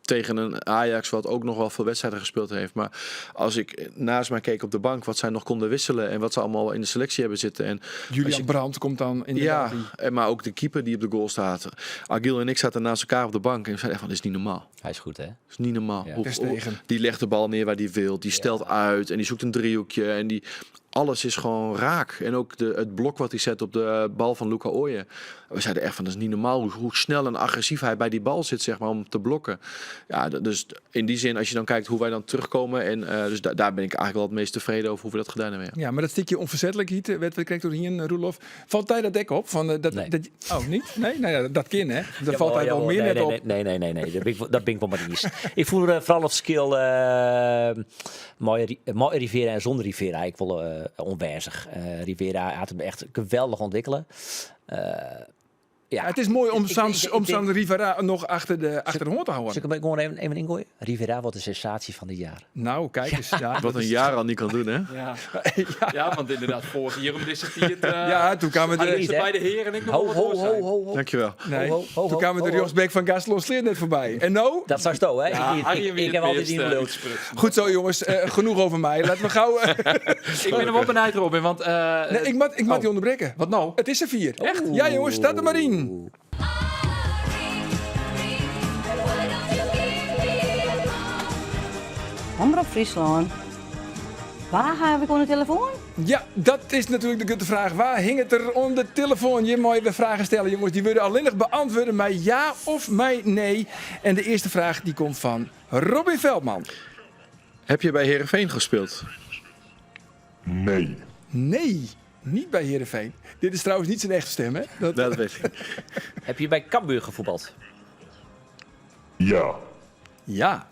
Tegen een Ajax wat ook nog wel veel wedstrijden gespeeld heeft. Maar als ik naast mij keek op de bank wat zij nog konden wisselen en wat ze allemaal in de selectie hebben zitten. En Julian je, Brandt komt dan in de Ja, en maar ook de keeper die op de goal staat. Agil en ik zaten naast elkaar op de bank en we zeiden echt van, dit is niet normaal. Hij is goed, hè? Dat is niet normaal. Ja. Hoe, die legt de bal neer waar die wil. Die stelt uit en die zoekt een driehoekje. En die, alles is gewoon raak. En ook de, het blok wat hij zet op de bal van Luca Ooyen. We zeiden echt van, dat is niet normaal hoe, hoe snel en agressief hij bij die bal zit, zeg maar, om te blokken. Ja, dus in die zin, als je dan kijkt hoe wij dan terugkomen. En dus daar ben ik eigenlijk wel het meest tevreden over hoe we dat gedaan hebben. Ja, ja maar dat stukje onverzettelijk hier, werd we door hier, Roelof. Valt hij dat dek op? Van, dat, nee. dat, oh, niet? Nee? Nou ja, dat kan, hè? Dat valt hij wel meer nee, net nee, op. Nee, nee, nee, nee. Dat ben ik wel maar niet. Ik voel vooral het verschil mooie, mooie Rivera en zonder Rivera. Ik wil onwijzig. Rivera had hem echt geweldig ontwikkelen. Ja. Het is mooi om San, om San Rivera nog achter de, achter de hond te houden. Zal ik hem gewoon even, even ingooien? Rivera wordt de sensatie van dit jaar. Nou, kijk eens. Ja, Wat een jaar al niet kan doen, hè? Ja, ja. ja want inderdaad, vorig jaar om deze tiert... ja, toen kwamen de... bij de heren en ik nog ho, ho, ho, ho, ho. Dankjewel. Nee, ho, ho, toen kwamen de Josbeek van Gastelon Sleer net voorbij. En nou? Dat zou zo, hè? Ik, ik, ik heb altijd die beeld. Goed zo, jongens. Genoeg over mij. Laten we gauw... Ik ben er wel benijd, Robin, want... Nee, ik mag die onderbreken. Wat nou? Het is er 4. Echt? Ja, jongens, staat er maar in. Omrop Fryslân. Waar heb ik de telefoon? Ja, dat is natuurlijk de grote vraag. Waar hing het er om de telefoon? Je mag je vragen stellen, jongens. Die worden alleen nog beantwoorden met ja of met nee. En de eerste vraag die komt van Robin Veldman. Heb je bij Heerenveen gespeeld? Nee. Nee, niet bij Heerenveen. Dit is trouwens niet zijn echte stem, hè? Dat weet ik. Heb je bij Cambuur gevoetbald? Ja. Ja.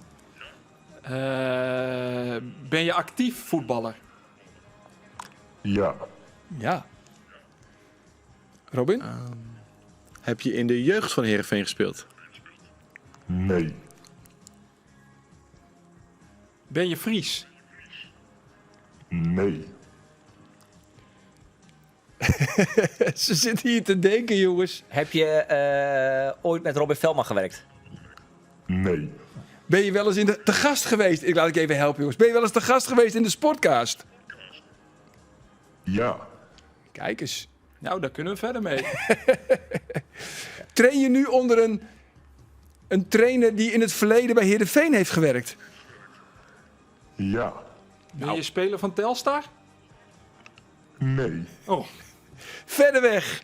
Ben je actief voetballer? Ja. Ja. Robin? Heb je in de jeugd van Heerenveen gespeeld? Nee. Ben je Fries? Nee. Ze zitten hier te denken, jongens. Heb je ooit met Robin Veldman gewerkt? Nee. Ben je wel eens in de, te gast geweest? Ik laat ik even helpen, jongens. Ben je wel eens te gast geweest in de Sportcast? Ja. Kijk eens. Nou, daar kunnen we verder mee. Train je nu onder een trainer die in het verleden bij Heerenveen heeft gewerkt? Ja. Ben je speler van Telstar? Nee. Oh. Verder weg.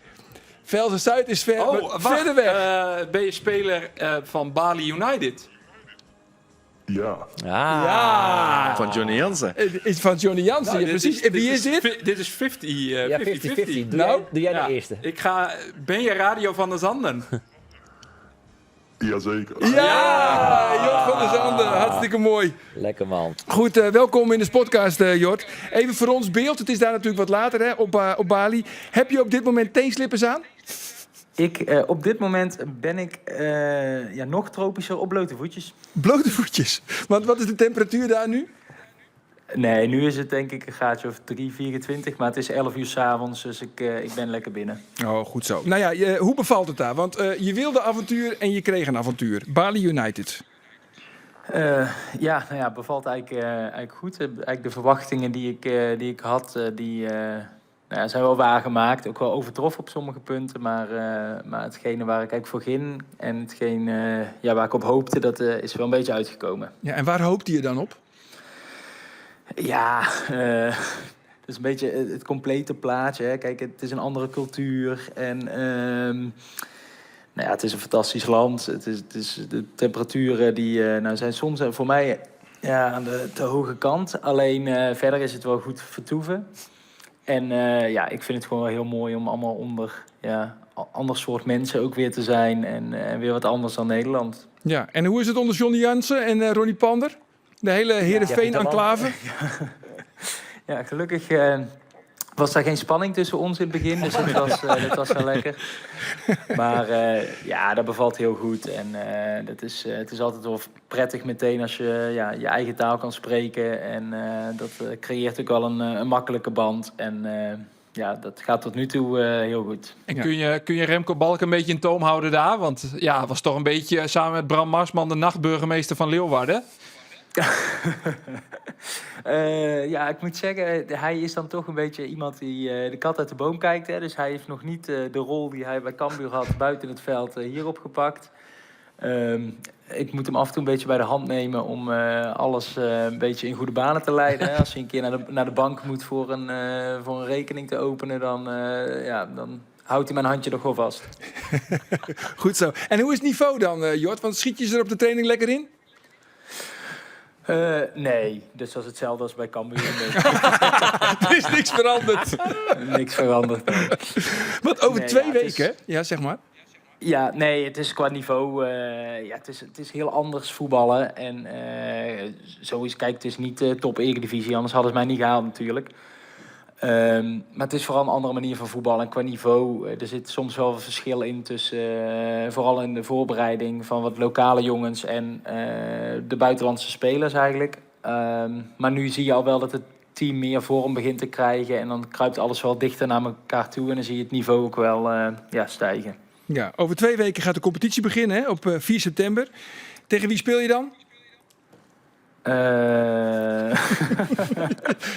Velsen Zuid is ver, oh, wacht, verder weg. Ben je speler van Bali United? Ja. Ah. Ja. Van Johnny Jansen. Is van Johnny Jansen, nou, ja, precies. Is, Wie is dit? Dit is 50, ja, 50-50. Doe, Nou? jij, doe jij de eerste. Ik ga... Ben je Radio van der Zanden? Jazeker. Ja, ja. Jort van der Zanden. Hartstikke mooi. Lekker man. Goed, welkom in de podcast, Jort. Even voor ons beeld. Het is daar natuurlijk wat later hè, op Bali. Heb je op dit moment teenslippers aan? Ik, op dit moment ben ik nog tropischer op blote voetjes. Blote voetjes? Want wat is de temperatuur daar nu? Nee, nu is het denk ik een graadje of 3, 24. Maar het is 11 uur 's avonds, dus ik ben lekker binnen. Oh, goed zo. Nou ja, hoe bevalt het daar? Want je wilde avontuur en je kreeg een avontuur. Bali United. Ja, nou ja, bevalt eigenlijk goed. Eigenlijk de verwachtingen die ik had, die zijn wel waargemaakt. Ook wel overtroffen op sommige punten. Maar hetgene waar ik eigenlijk voor ging en hetgene waar ik op hoopte, dat is wel een beetje uitgekomen. Ja, en waar hoopte je dan op? Ja, het is een beetje het complete plaatje. Hè. Kijk, het is een andere cultuur en het is een fantastisch land. Het is de temperaturen die zijn soms voor mij aan de te hoge kant. Alleen verder is het wel goed vertoeven. En ik vind het gewoon wel heel mooi om allemaal onder ander soort mensen ook weer te zijn. En weer wat anders dan Nederland. Ja, en hoe is het onder Johnny Jansen en Ronnie Pander? De hele Heerenveen-enclave? Ja, gelukkig was daar geen spanning tussen ons in het begin. Dus dat was wel lekker. Maar dat bevalt heel goed. En het is altijd wel prettig meteen als je je eigen taal kan spreken. En dat creëert ook wel een makkelijke band. En ja, dat gaat tot nu toe heel goed. En kun je Remco Balk een beetje in toom houden daar? Want ja, was toch een beetje samen met Bram Marsman de nachtburgemeester van Leeuwarden. Ja, ik moet zeggen, hij is dan toch een beetje iemand die de kat uit de boom kijkt. Hè? Dus hij heeft nog niet de rol die hij bij Cambuur had buiten het veld hier opgepakt. Ik moet hem af en toe een beetje bij de hand nemen om alles een beetje in goede banen te leiden. Hè? Als hij een keer naar de bank moet voor een rekening te openen, ja, dan houdt hij mijn handje nog wel vast. Goed zo. En hoe is het niveau dan, Jort? Want schiet je ze er op de training lekker in? Nee, dus dat is hetzelfde als bij Cambuur. Er is niks veranderd. Niks veranderd. Nee. Want over Nee, 2 ja, het is weken, ja, zeg maar. Ja, nee, het is qua niveau, ja, het is heel anders voetballen. En zo is, kijk, het is niet top Eredivisie, anders hadden ze mij niet gehaald natuurlijk. Maar het is vooral een andere manier van voetballen. En qua niveau, er zit soms wel een verschil in tussen, vooral in de voorbereiding van wat lokale jongens en de buitenlandse spelers eigenlijk. Maar nu zie je al wel dat het team meer vorm begint te krijgen. En dan kruipt alles wel dichter naar elkaar toe. En dan zie je het niveau ook wel ja, stijgen. Ja, over 2 weken gaat de competitie beginnen, hè, op 4 september. Tegen wie speel je dan?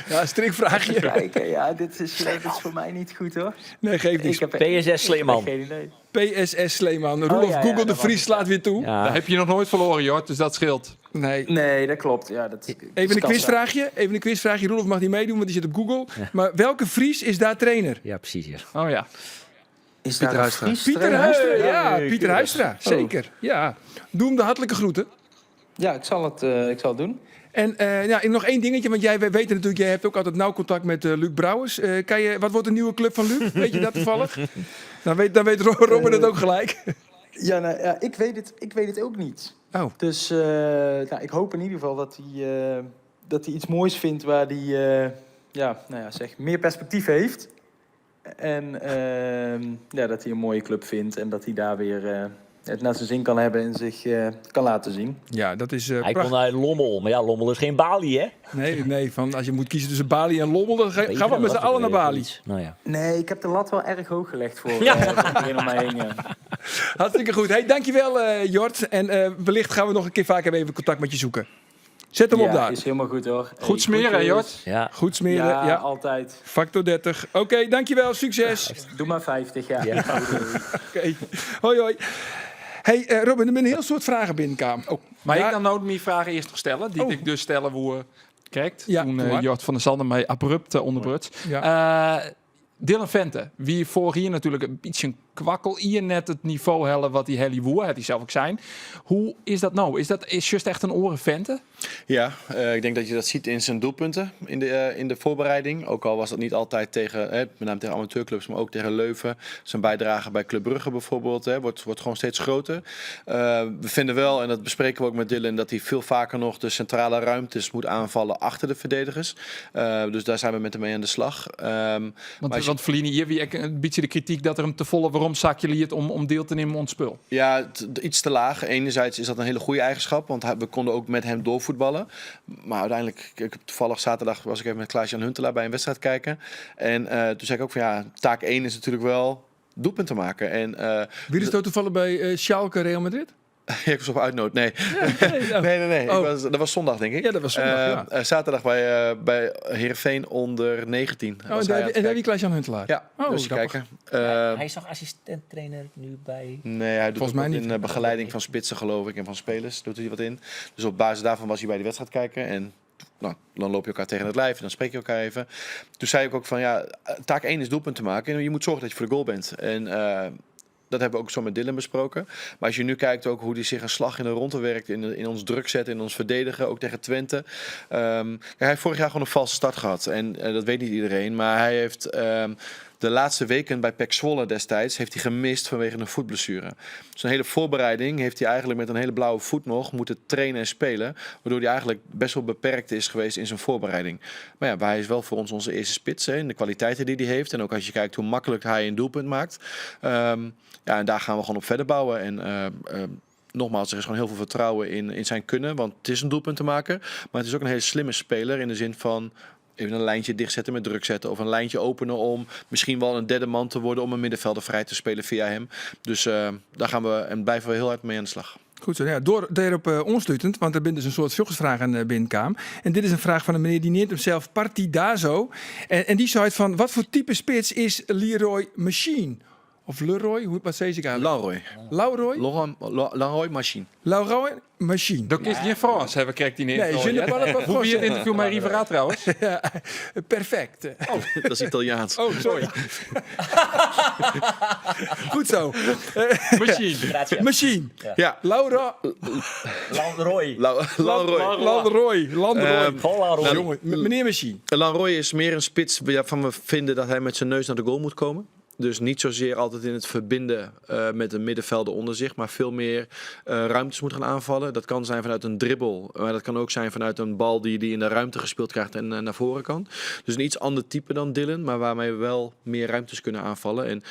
Ja, strikvraagje. Even kijken, ja, dit is voor mij niet goed, hoor. Nee, geeft niks. Ik heb PSS ik heb Sleman. geen idee. PSS Sleman. Oh, Roelof ja, ja, Google de dat was Vries het, slaat weer toe. Ja. Daar heb je nog nooit verloren, Jort, dus dat scheelt. Nee. Nee, dat klopt. Ja, dat is Even een kassa. quizvraagje. Even een quizvraagje. Roelof mag niet meedoen, want die zit op Google. Maar welke Fries is daar trainer? Ja, precies. Ja. Oh ja. Is Pieter daar een Huistra. Fries Pieter trainer? Huistra, ja, Hey, Pieter keurig. Huistra, zeker. Ja. Doe hem de hartelijke groeten. Ja, ik zal het doen. En ja, en nog één dingetje, want jij, wij weten natuurlijk, jij hebt ook altijd nauw contact met Luc Brouwers. Wat wordt de nieuwe club van Luc? Weet je dat toevallig? Dan weet Robin het ook gelijk. Ja, nou, ja, ik weet het ook niet. Oh. Dus nou, ik hoop in ieder geval dat hij iets moois vindt waar hij ja, nou ja, zeg, meer perspectief heeft. En ja, dat hij een mooie club vindt en dat hij daar weer het naar zijn zin kan hebben en zich kan laten zien. Ja, dat is Hij prachtig. kon naar Lommel, maar ja, Lommel is geen Bali, hè? Nee, nee, van als je moet kiezen tussen Bali en Lommel, dan Weet je gaan we wel, met z'n dat allen naar is Bali. iets. Nou ja. Nee, ik heb de lat wel erg hoog gelegd Ja. voor iedereen om mij heen. Ja. Hartstikke goed. Hey, dankjewel, Jort. En wellicht gaan we nog een keer vaker even contact met je zoeken. Zet hem op Ja, daar. is helemaal goed, hoor. Goed Hey, smeren, groetjes. Jort. Ja. Goed smeren, Ja, ja. altijd. Factor 30. Oké, dankjewel. Succes. Doe maar 50, ja. Ja. Oké. Hoi, hoi. Hey, Robin, er zijn een heel soort vragen binnenkomen. Oh, maar Ja. ik kan nou mijn vragen eerst nog stellen, die Oh. ik dus stellen hoe kijkt. Ja, toen doe maar. Jort van der Sande mij abrupt onderbruts. Ja. Dylan Vente, wie vorig jaar natuurlijk een beetje een kwakkel hier net het niveau hellen wat die Helly Woer, het die zelf ook zijn. Hoe is dat nou? Is dat is just echt een oren Vente? Ja, ik denk dat je dat ziet in zijn doelpunten in de voorbereiding. Ook al was dat niet altijd tegen, met name tegen amateurclubs, maar ook tegen Leuven. Zijn bijdrage bij Club Brugge bijvoorbeeld, hè, wordt gewoon steeds groter. We vinden wel, en dat bespreken we ook met Dylan, dat hij veel vaker nog de centrale ruimtes moet aanvallen achter de verdedigers. Dus daar zijn we met hem mee aan de slag. Maar als je Want Verlini hier wie ik een beetje de kritiek dat er hem te volle waarom zakje liet om deel te nemen aan het spul. Ja, iets te laag. Enerzijds is dat een hele goede eigenschap, want we konden ook met hem doorvoetballen. Maar uiteindelijk, ik heb toevallig zaterdag was ik even met Klaas-Jan Huntelaar bij een wedstrijd kijken. En toen zei ik ook van ja, taak 1 is natuurlijk wel doelpunten maken. En Wie is dat toevallig bij Schalke Real Madrid? Ja, ik was op uitnood. Nee. Ja, nee, oh. Nee, nee, nee. Oh. Dat was zondag, denk ik. Ja, dat was zondag, ja. Zaterdag bij Heerenveen onder 19. Oh, Was en hij aan het daar kijken. wie Klaas-Jan Huntelaar? Ja, Oh, dus grappig. kijken. Hij is toch assistent-trainer nu bij... Nee, hij doet Volgens ook mij wat niet. in begeleiding van spitsen, geloof ik, en van spelers doet hij wat in. Dus op basis daarvan was hij bij die wedstrijd kijken en dan loop je elkaar tegen het lijf en dan spreek je elkaar even. Toen zei ik ook van, ja, taak 1 is doelpunt te maken en je moet zorgen dat je voor de goal bent. En dat hebben we ook zo met Dylan besproken. Maar als je nu kijkt ook hoe hij zich een slag in de ronde werkt, in ons druk zet, in ons verdedigen, ook tegen Twente. Hij heeft vorig jaar gewoon een valse start gehad. En dat weet niet iedereen, maar hij heeft de laatste weken bij PEC Zwolle destijds heeft hij gemist vanwege een voetblessure. Zijn hele voorbereiding heeft hij eigenlijk met een hele blauwe voet nog moeten trainen en spelen. Waardoor hij eigenlijk best wel beperkt is geweest in zijn voorbereiding. Maar ja, hij is wel voor ons onze eerste spits. Hè, in de kwaliteiten die hij heeft. En ook als je kijkt hoe makkelijk hij een doelpunt maakt. En daar gaan we gewoon op verder bouwen. En nogmaals, er is gewoon heel veel vertrouwen in zijn kunnen. Want het is een doelpunt te maken. Maar het is ook een hele slimme speler in de zin van... even een lijntje dichtzetten met druk zetten. Of een lijntje openen om misschien wel een derde man te worden om een middenvelder vrij te spelen via hem. Dus daar gaan we en blijven we heel hard mee aan de slag. Goed zo, ja, door daarop oansluitend, want er zijn dus een soort sjoggersvragen binnenkwam. En dit is een vraag van een meneer die neemt hemzelf Partidazo. En die zei van, wat voor type spits is Leroy Machine? Of Leroy, wat zei ik eigenlijk? Leroy. Leroy? Leroy Machine. Leroy Machine. Dat is geen Frans, hebben we die niet. Nee, je ne parle pas Hoe wie het français. interview met Rivera trouwens? Ja, perfect. Oh, dat is Italiaans. Oh, sorry. Goed zo. Machine. Grazie. Machine. Ja. Laura. Landroy. Landroy. Landroy. Landroy. Landroy. Jongen, meneer Machine. Landroy is meer een spits waarvan we vinden dat hij met zijn neus naar de goal moet komen. Dus niet zozeer altijd in het verbinden met de middenvelden onder zich, maar veel meer ruimtes moet gaan aanvallen. Dat kan zijn vanuit een dribbel, maar dat kan ook zijn vanuit een bal die die in de ruimte gespeeld krijgt en naar voren kan. Dus een iets ander type dan Dylan, maar waarmee we wel meer ruimtes kunnen aanvallen. En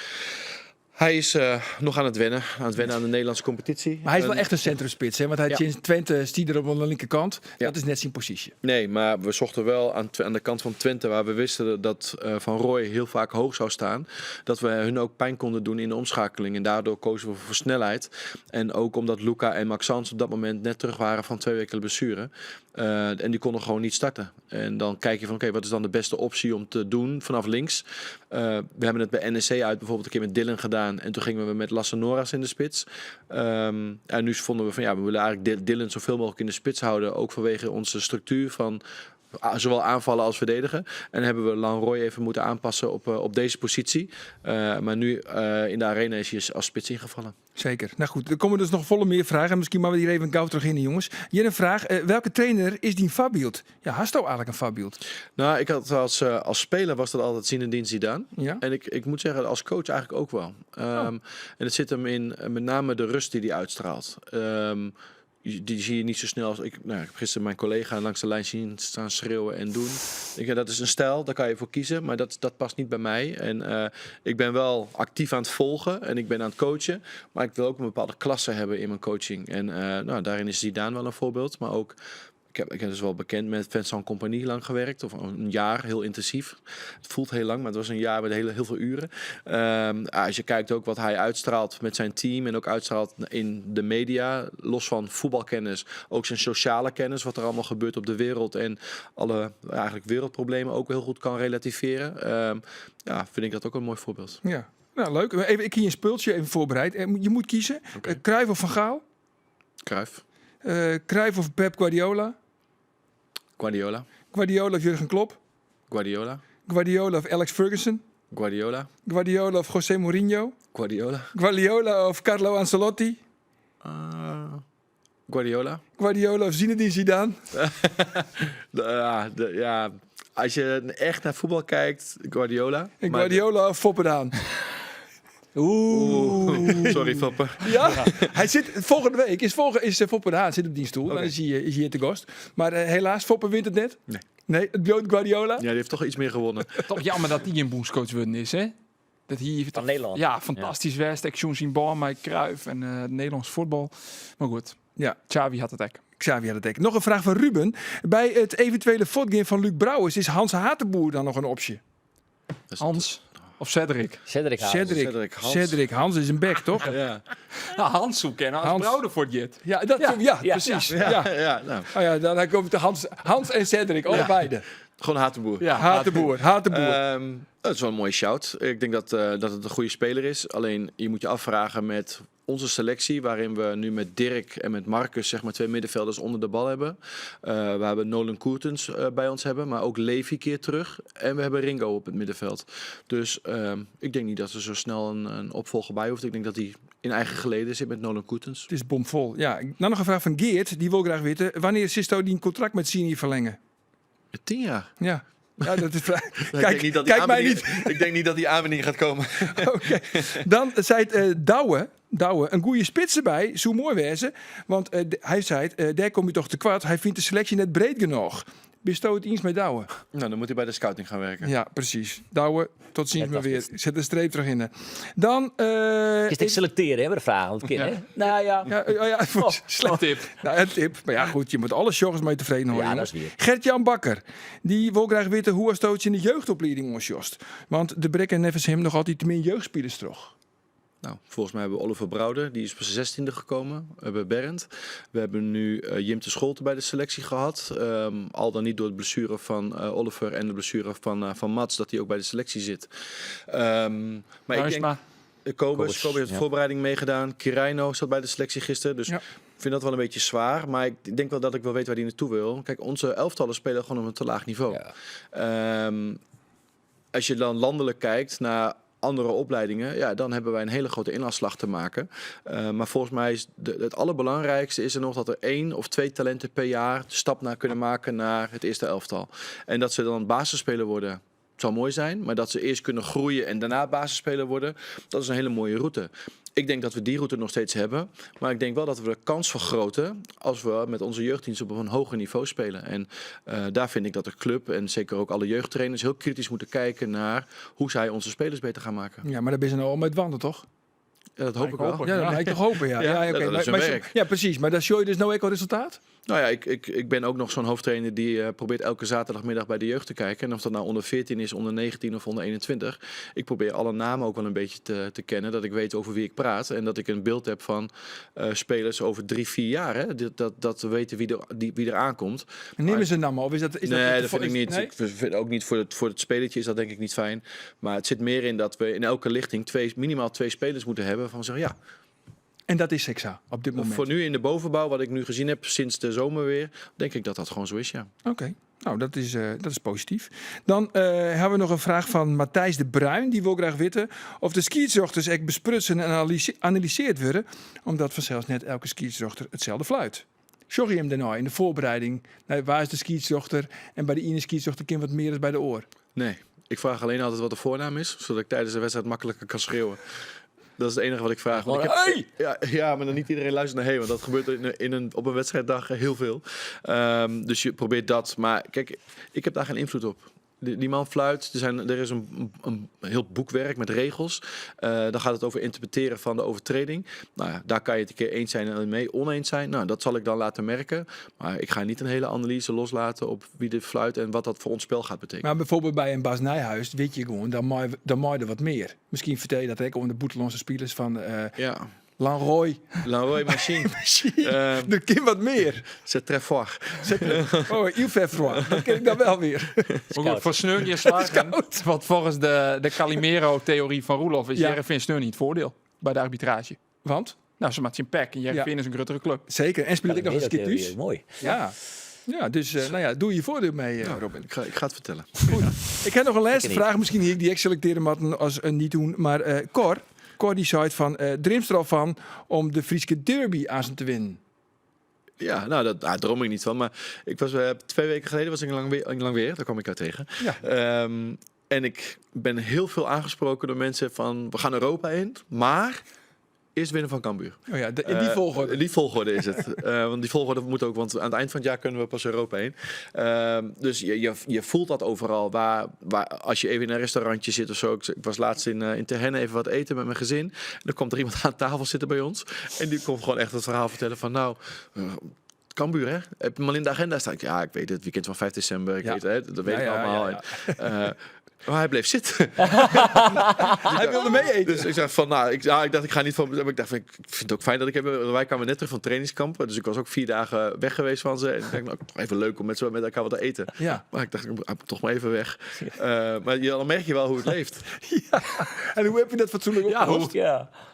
hij is nog aan het wennen, aan het wennen aan de Nederlandse competitie. Maar hij is wel echt een centrumspits, hè? Want hij sinds Twente stiet er op de linkerkant. Dat is net zijn positie. Nee, maar we zochten wel aan de kant van Twente, waar we wisten dat Van Rooij heel vaak hoog zou staan, dat we hun ook pijn konden doen in de omschakeling. En daardoor kozen we voor snelheid. En ook omdat Luca en Maxence op dat moment net terug waren van 2 weken blessure. En die konden gewoon niet starten. En dan kijk je van, oké, wat is dan de beste optie om te doen vanaf links? We hebben het bij NEC uit bijvoorbeeld een keer met Dylan gedaan. En toen gingen we met Lasse Noras in de spits. En nu vonden we van, ja, we willen eigenlijk Dylan zoveel mogelijk in de spits houden. Ook vanwege onze structuur van zowel aanvallen als verdedigen. En hebben we Lanroy even moeten aanpassen op deze positie. Maar nu in de arena is hij als spits ingevallen. Zeker. Nou goed, er komen dus nog volle meer vragen. Misschien maar we hier even gauw terug in, jongens. Hier een vraag. Welke trainer is die voorbeeld? Ja, hast u eigenlijk een voorbeeld? Nou, ik had als speler was dat altijd Zinedine Zidane. Ja. En ik moet zeggen, als coach eigenlijk ook wel. En het zit hem in met name de rust die hij uitstraalt. Die zie je niet zo snel als ik. Nou, ik heb gisteren mijn collega langs de lijn zien staan schreeuwen en doen. Dat is een stijl, daar kan je voor kiezen, maar dat past niet bij mij. En ik ben wel actief aan het volgen en ik ben aan het coachen, maar ik wil ook een bepaalde klasse hebben in mijn coaching. En daarin is Zidane wel een voorbeeld, maar ook ik heb dus wel bekend met Vincent Kompany lang gewerkt, of een jaar, heel intensief. Het voelt heel lang, maar het was een jaar met heel veel uren. Als je kijkt ook wat hij uitstraalt met zijn team en ook uitstraalt in de media, los van voetbalkennis, ook zijn sociale kennis, wat er allemaal gebeurt op de wereld en alle eigenlijk wereldproblemen ook heel goed kan relativeren. Vind ik dat ook een mooi voorbeeld. Ja, nou leuk. Even, ik heb hier een spultje even voorbereid. Je moet kiezen. Cruijff of Van Gaal? Cruijff. Cruijff of Pep Guardiola? Guardiola. Guardiola of Jurgen Klopp? Guardiola. Guardiola of Alex Ferguson? Guardiola. Guardiola of José Mourinho? Guardiola. Guardiola of Carlo Ancelotti? Guardiola. Guardiola of Zinedine Zidane? Als je echt naar voetbal kijkt, Guardiola. En Guardiola of Foppe de Haan? Oeh. Sorry, Foppe. Ja, hij zit volgende week is, volge, is Foppe de Haan zit op die stoel. Dan is hij hier te gast. Maar helaas, Foppe wint het net. Nee. Nee, het bloot Guardiola. Ja, die heeft toch iets meer gewonnen. Toch jammer dat die een bondscoach worden is, hè? Dat hier van Nederland. Ja, fantastisch West. Ik zien bal, maar Cruijff en Nederlands voetbal. Maar goed. Ja. Xavi had het ek. Xavi had het ek. Nog een vraag van Ruben. Bij het eventuele voortgaan van Luc Brouwers is Hans Hatenboer dan nog een optie? Hans of Cedric? Cedric Hans. Cedric. Cedric Hans. Cedric Hans is een bek, toch? Ja. Nou, Hans zoeken en Hans Brouwer voor het jet. Ja, dat, ja. Ja, precies. Ja. Ja. Ja, nou. Oh ja, dan komt de Hans en Cedric, allebei. Ja. Gewoon Hatenboer. Ja, Hatenboer. Hatenboer. Dat is wel een mooie shout. Ik denk dat het een goede speler is. Alleen, je moet je afvragen met onze selectie, waarin we nu met Dirk en met Marcus, 2 middenvelders onder de bal hebben. We hebben Nolan Koertens bij ons hebben, maar ook Levi keer terug. En we hebben Ringo op het middenveld. Dus ik denk niet dat er zo snel een opvolger bij hoeft. Ik denk dat hij in eigen geleden zit met Nolan Koertens. Het is bomvol. Ja. Nou, nog een vraag van Geert. Die wil graag weten, wanneer Sisto die een contract met Sini verlengen? 10 jaar. Ja. Ja, dat is vrij. Ik Kijk, denk niet dat die kijk mij aanbieding niet. Ik denk niet dat die aanbieding gaat komen. Oké. Dan zei het Douwe, een goede spits erbij, zo mooi wezen. Want hij zei het, daar kom je toch te kwart. Hij vindt de selectie net breed genoeg. Bisto it iens mei Douwe? Nou, dan moet hij bij de scouting gaan werken. Ja, precies. Douwe, tot ziens maar weer. Zet de streep terug in. Dan... Is het selecteren, hè, bij de vragen? Want kind, hè? Nou ja. Ja, oh ja, slecht tip. Nou, een tip. Maar ja, goed, je moet alle jongens mee tevreden houden. Ja, jongens. dat is waar. Gert-Jan Bakker, die wil graag weten hoe als in de jeugdopleiding ons jost. Want de brekken nevens hem nog altijd meer jeugdspelers terug. Nou, volgens mij hebben we Oliver Brouwer, die is op zijn 16e gekomen. We hebben Bernd. We hebben nu Jim de Scholte bij de selectie gehad. Al dan niet door de blessure van Oliver en de blessure van Mats, dat hij ook bij de selectie zit. Maar ik denk, Bruinsma. Kobus, Kobus, Kobus heeft de ja. voorbereiding meegedaan. Kireino zat bij de selectie gisteren. Dus ik vind dat wel een beetje zwaar. Maar ik denk wel dat ik wel weet waar hij naartoe wil. Kijk, onze elftallen spelen gewoon op een te laag niveau. Als je dan landelijk kijkt naar andere opleidingen, ja, dan hebben wij een hele grote inhaalslag te maken. Maar volgens mij is het allerbelangrijkste is er nog dat er 1 of 2 talenten per jaar de stap naar kunnen maken naar het eerste elftal. En dat ze dan basisspeler worden, het zou mooi zijn, maar dat ze eerst kunnen groeien en daarna basisspeler worden, dat is een hele mooie route. Ik denk dat we die route nog steeds hebben, maar ik denk wel dat we de kans vergroten als we met onze jeugddienst op een hoger niveau spelen. En daar vind ik dat de club en zeker ook alle jeugdtrainers heel kritisch moeten kijken naar hoe zij onze spelers beter gaan maken. Ja, maar daar ben je nou al met wandelen, toch? Ja, dat hoop ik wel. Ja, dat lijkt toch hopen, ja. Ja, Ja, oké. dat is Maar hun werk. ja, precies. Maar daar show je dus nou ook al resultaat? Nou ja, ik ben ook nog zo'n hoofdtrainer die probeert elke zaterdagmiddag bij de jeugd te kijken. En of dat nou onder 14 is, onder 19 of onder 21. Ik probeer alle namen ook wel een beetje te kennen. Dat ik weet over wie ik praat. En dat ik een beeld heb van spelers over 3, 4 jaar. Hè? Dat we weten wie er aankomt. En nemen Maar ze namen of is dat, is dat Nee, te dat vo- vind ik is- niet. nee? Ik vind ook niet voor het spelletje is dat denk ik niet fijn. Maar het zit meer in dat we in elke lichting minimaal 2 spelers moeten hebben van zeggen ja. En dat is Sexa op dit moment? Voor nu in de bovenbouw, wat ik nu gezien heb sinds de zomer weer, denk ik dat dat gewoon zo is, ja. Oké, nou dat is positief. Dan hebben we nog een vraag van Matthijs de Bruin. Die wil graag weten of de scheidsrechters echt besprutsen en analyseerd worden. Omdat vanzelfs net elke scheidsrechter hetzelfde fluit. Sorry hem daarna in de voorbereiding. Nou, waar is de scheidsrechter? En bij de ene scheidsrechter kind wat meer is bij de oor. Nee, ik vraag alleen altijd wat de voornaam is, zodat ik tijdens de wedstrijd makkelijker kan schreeuwen. Dat is het enige wat ik vraag. Want ik heb, Hey! ja, ja, maar dan niet iedereen luistert naar hey, want dat gebeurt op een wedstrijddag heel veel. Dus je probeert dat. Maar kijk, ik heb daar geen invloed op. Die man fluit. Er is een heel boekwerk met regels. Dan gaat het over interpreteren van de overtreding. Nou ja, daar kan je het een keer eens zijn en mee oneens zijn. Nou, dat zal ik dan laten merken. Maar ik ga niet een hele analyse loslaten op wie de fluit en wat dat voor ons spel gaat betekenen. Maar bijvoorbeeld bij een Bas Nijhuis weet je gewoon, dan maai er wat meer. Misschien vertel je dat ook onder de Boetelonse spelers van Lanroy. Lanroy Machine. Machine. Er kan wat meer. C'est très fort. C'est très Oh, il fait froid. Dat ken ik dan wel weer. Maar goed, voor Sneur je slagen. Want volgens de Calimero-theorie van Roelof is Heerenveen Sneur niet het voordeel bij de arbitrage. Want? Nou, ze maakt zijn pek en Heerenveen is een grotere club. Zeker. En speelt ik nog eens een keer Calimero-theorie thuis. is mooi. Ja. Ja, dus doe je voordeel mee, Robin. Ik ga het vertellen. Goed. Ik heb nog een laatste Ik niet. vraag. Misschien hier die ik selecteren moet als een niet doen. Maar Cor die zei van dreamt er al van om de Frieske derby aan ze te winnen. Ja, nou, daar droom ik niet van. Maar ik was 2 weken geleden was ik in Langweer, daar kwam ik jou tegen. En ik ben heel veel aangesproken door mensen van, we gaan Europa in, maar eerst winnen van Cambuur. Oh ja, in die volgorde. In die volgorde is het. Want die volgorde moet ook, want aan het eind van het jaar kunnen we pas Europa heen. Dus je voelt dat overal. Als je even in een restaurantje zit of zo. Ik was laatst in Terherne even wat eten met mijn gezin. En dan komt er iemand aan tafel zitten bij ons. En die komt gewoon echt het verhaal vertellen van, nou, Cambuur, hè? Heb je hem al in de agenda staan? Ik, ja, ik weet het. Weekend van 5 december. Ik weet het, hè? Dat weet ik allemaal. En maar hij bleef zitten. Hij wilde mee eten. Dus ik zei van, nou, ik, ja, ik dacht, ik ga niet van. Maar ik dacht, ik vind het ook fijn dat ik heb. Wij kwamen net terug van trainingskamp. Dus ik was ook 4 dagen weg geweest van ze. En ik dacht, nou, toch even leuk om met elkaar wat te eten. Maar ik dacht, ik moet toch maar even weg. Maar dan merk je wel hoe het leeft. Ja. En hoe heb je dat fatsoenlijk opgelost?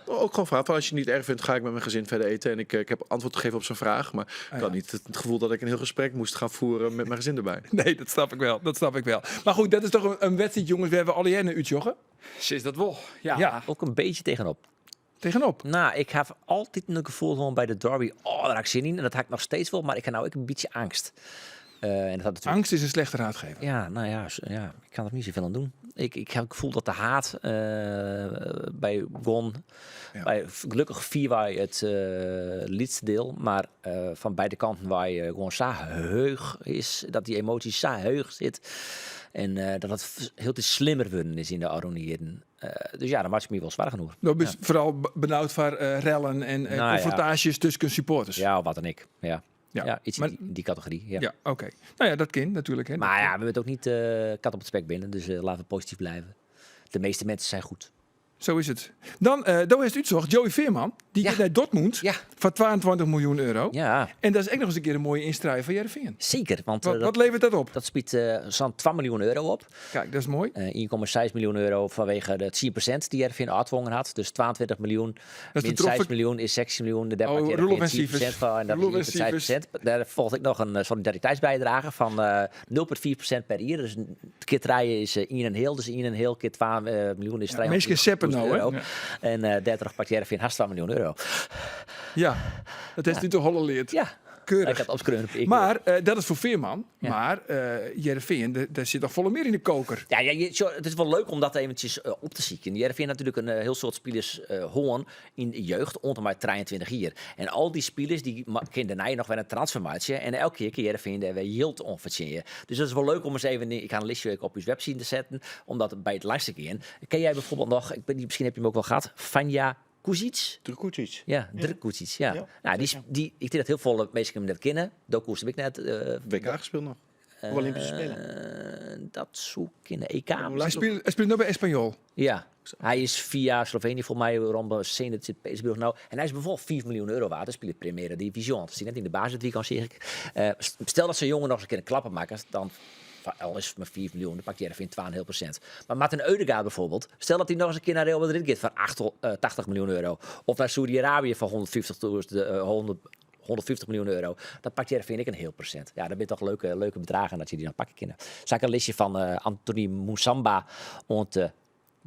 Ook gewoon vraag van, als je het niet erg vindt, ga ik met mijn gezin verder eten. En ik heb antwoord gegeven op zijn vraag. Maar ik had niet het gevoel dat ik een heel gesprek moest gaan voeren met mijn gezin erbij. Nee, dat snap ik wel. Dat snap ik wel. Maar goed, dat is toch een wedstrijd, jongens. We hebben alle jaren een uurtje, Is dat wel? Ja. Ook een beetje tegenop. Tegenop? Nou, ik heb altijd een gevoel van bij de derby, oh, daar heb ik zin in. En dat heb ik nog steeds wel, maar ik heb nou ook een beetje angst. En dat had natuurlijk Angst is een slechte raadgever. Ja, nou ja, ja, ik kan er niet zoveel aan doen. Ik heb het gevoel dat de haat bij Gon, bij, gelukkig vier wij het liedste deel, maar van beide kanten waar je gewoon zo heug is, dat die emotie zo heug zit. En dat het heel te slimmer worden is in de aronieren. Dus ja, dan maak ik me wel zwaar genoeg. Nou, bist vooral benauwd voor rellen en confrontaties tussen supporters. Ja, wat dan ik. Ja. Ja. Ja, iets in Maar die categorie. Ja. Ja, oké. Nou ja, dat kind natuurlijk. Hè. Maar ja, we hebben het ook niet kat op het spek binnen, dus laten we positief blijven. De meeste mensen zijn goed. Zo is het. Dan, daar is het uitzocht, Joey Veerman, die gaat naar Dortmund voor 22 miljoen euro. En dat is ook nog eens een keer een mooie instrijd van Heerenveen. Zeker. Want, Wat levert dat op? Dat spiet zo'n 2 miljoen euro op. Kijk, dat is mooi. 1,6 miljoen euro vanwege de 10% die Heerenveen afgedwongen had. Dus 22 miljoen Dat is de min troffen 6 miljoen is 16 miljoen. De derde Oh, pakt Roelof Heerenveen en Sievers. 10% van en dat is Roelof en 1,6%. Sievers. Daar volgt ik nog een solidariteitsbijdrage van 0,4% per jaar. Dus een keer draaien is 1,5. Dus 1,5 keer 12 miljoen is Ja, 300 meestal seppen nou, hè? euro. En 30 pakt Heerenveen haast 2 miljoen euro. Ja, dat heeft u toch al geleerd. Ja. Keurig. Ik had opschreven op ik. Maar dat is voor Veerman. Maar Heerenveen, daar zit nog volle meer in de koker. Ja, ja, je, zo, het is wel leuk om dat eventjes op te zieken. Heerenveen had natuurlijk een heel soort spelers hoorn in de jeugd, onder maar 23 hier. En al die spelers die kennen daarna nog weer een transfermarktje. En elke keer kan Heerenveen daar weer yield om verdienen. Dus dat is wel leuk om eens even, ik ga een listje op uw website te zetten, om dat bij het langs te gaan. Ken jij bijvoorbeeld nog, ik weet niet, misschien heb je hem ook wel gehad, Vanja Kuzic? Drkucic. Ja, Drkucic, ja. Ja, Nou, die zeker. die, ik denk dat heel veel mensen hem net kennen. Doku heb ik net, WK gespeeld nog. Of Olympische Spelen. Dat zoek in de EK. Hij speelt nu bij Espanyol. Ja, hij is via Slovenië volgens mij rond Zenit zit Petersburg nou. En hij is bijvoorbeeld 4 miljoen euro waard. Hij speelt Primera Division. Dat is net in de basis die kan zeg ik. Stel dat zo'n jongen nog eens een keer een klappen maakt, dan al is het maar 4 miljoen, dan pakt hij er 12,5%. Maar Martin Ødegaard bijvoorbeeld, stel dat hij nog eens een keer naar Real Madrid gaat voor 80 miljoen euro. Of naar Saudi-Arabië voor 150 toers, de 150 miljoen euro. Dat pakt jij, vind ik, een heel procent. Ja, dat zijn toch leuke bedragen dat je die dan pakken kunnen. Zal ik een listje van Anthony Moussamba en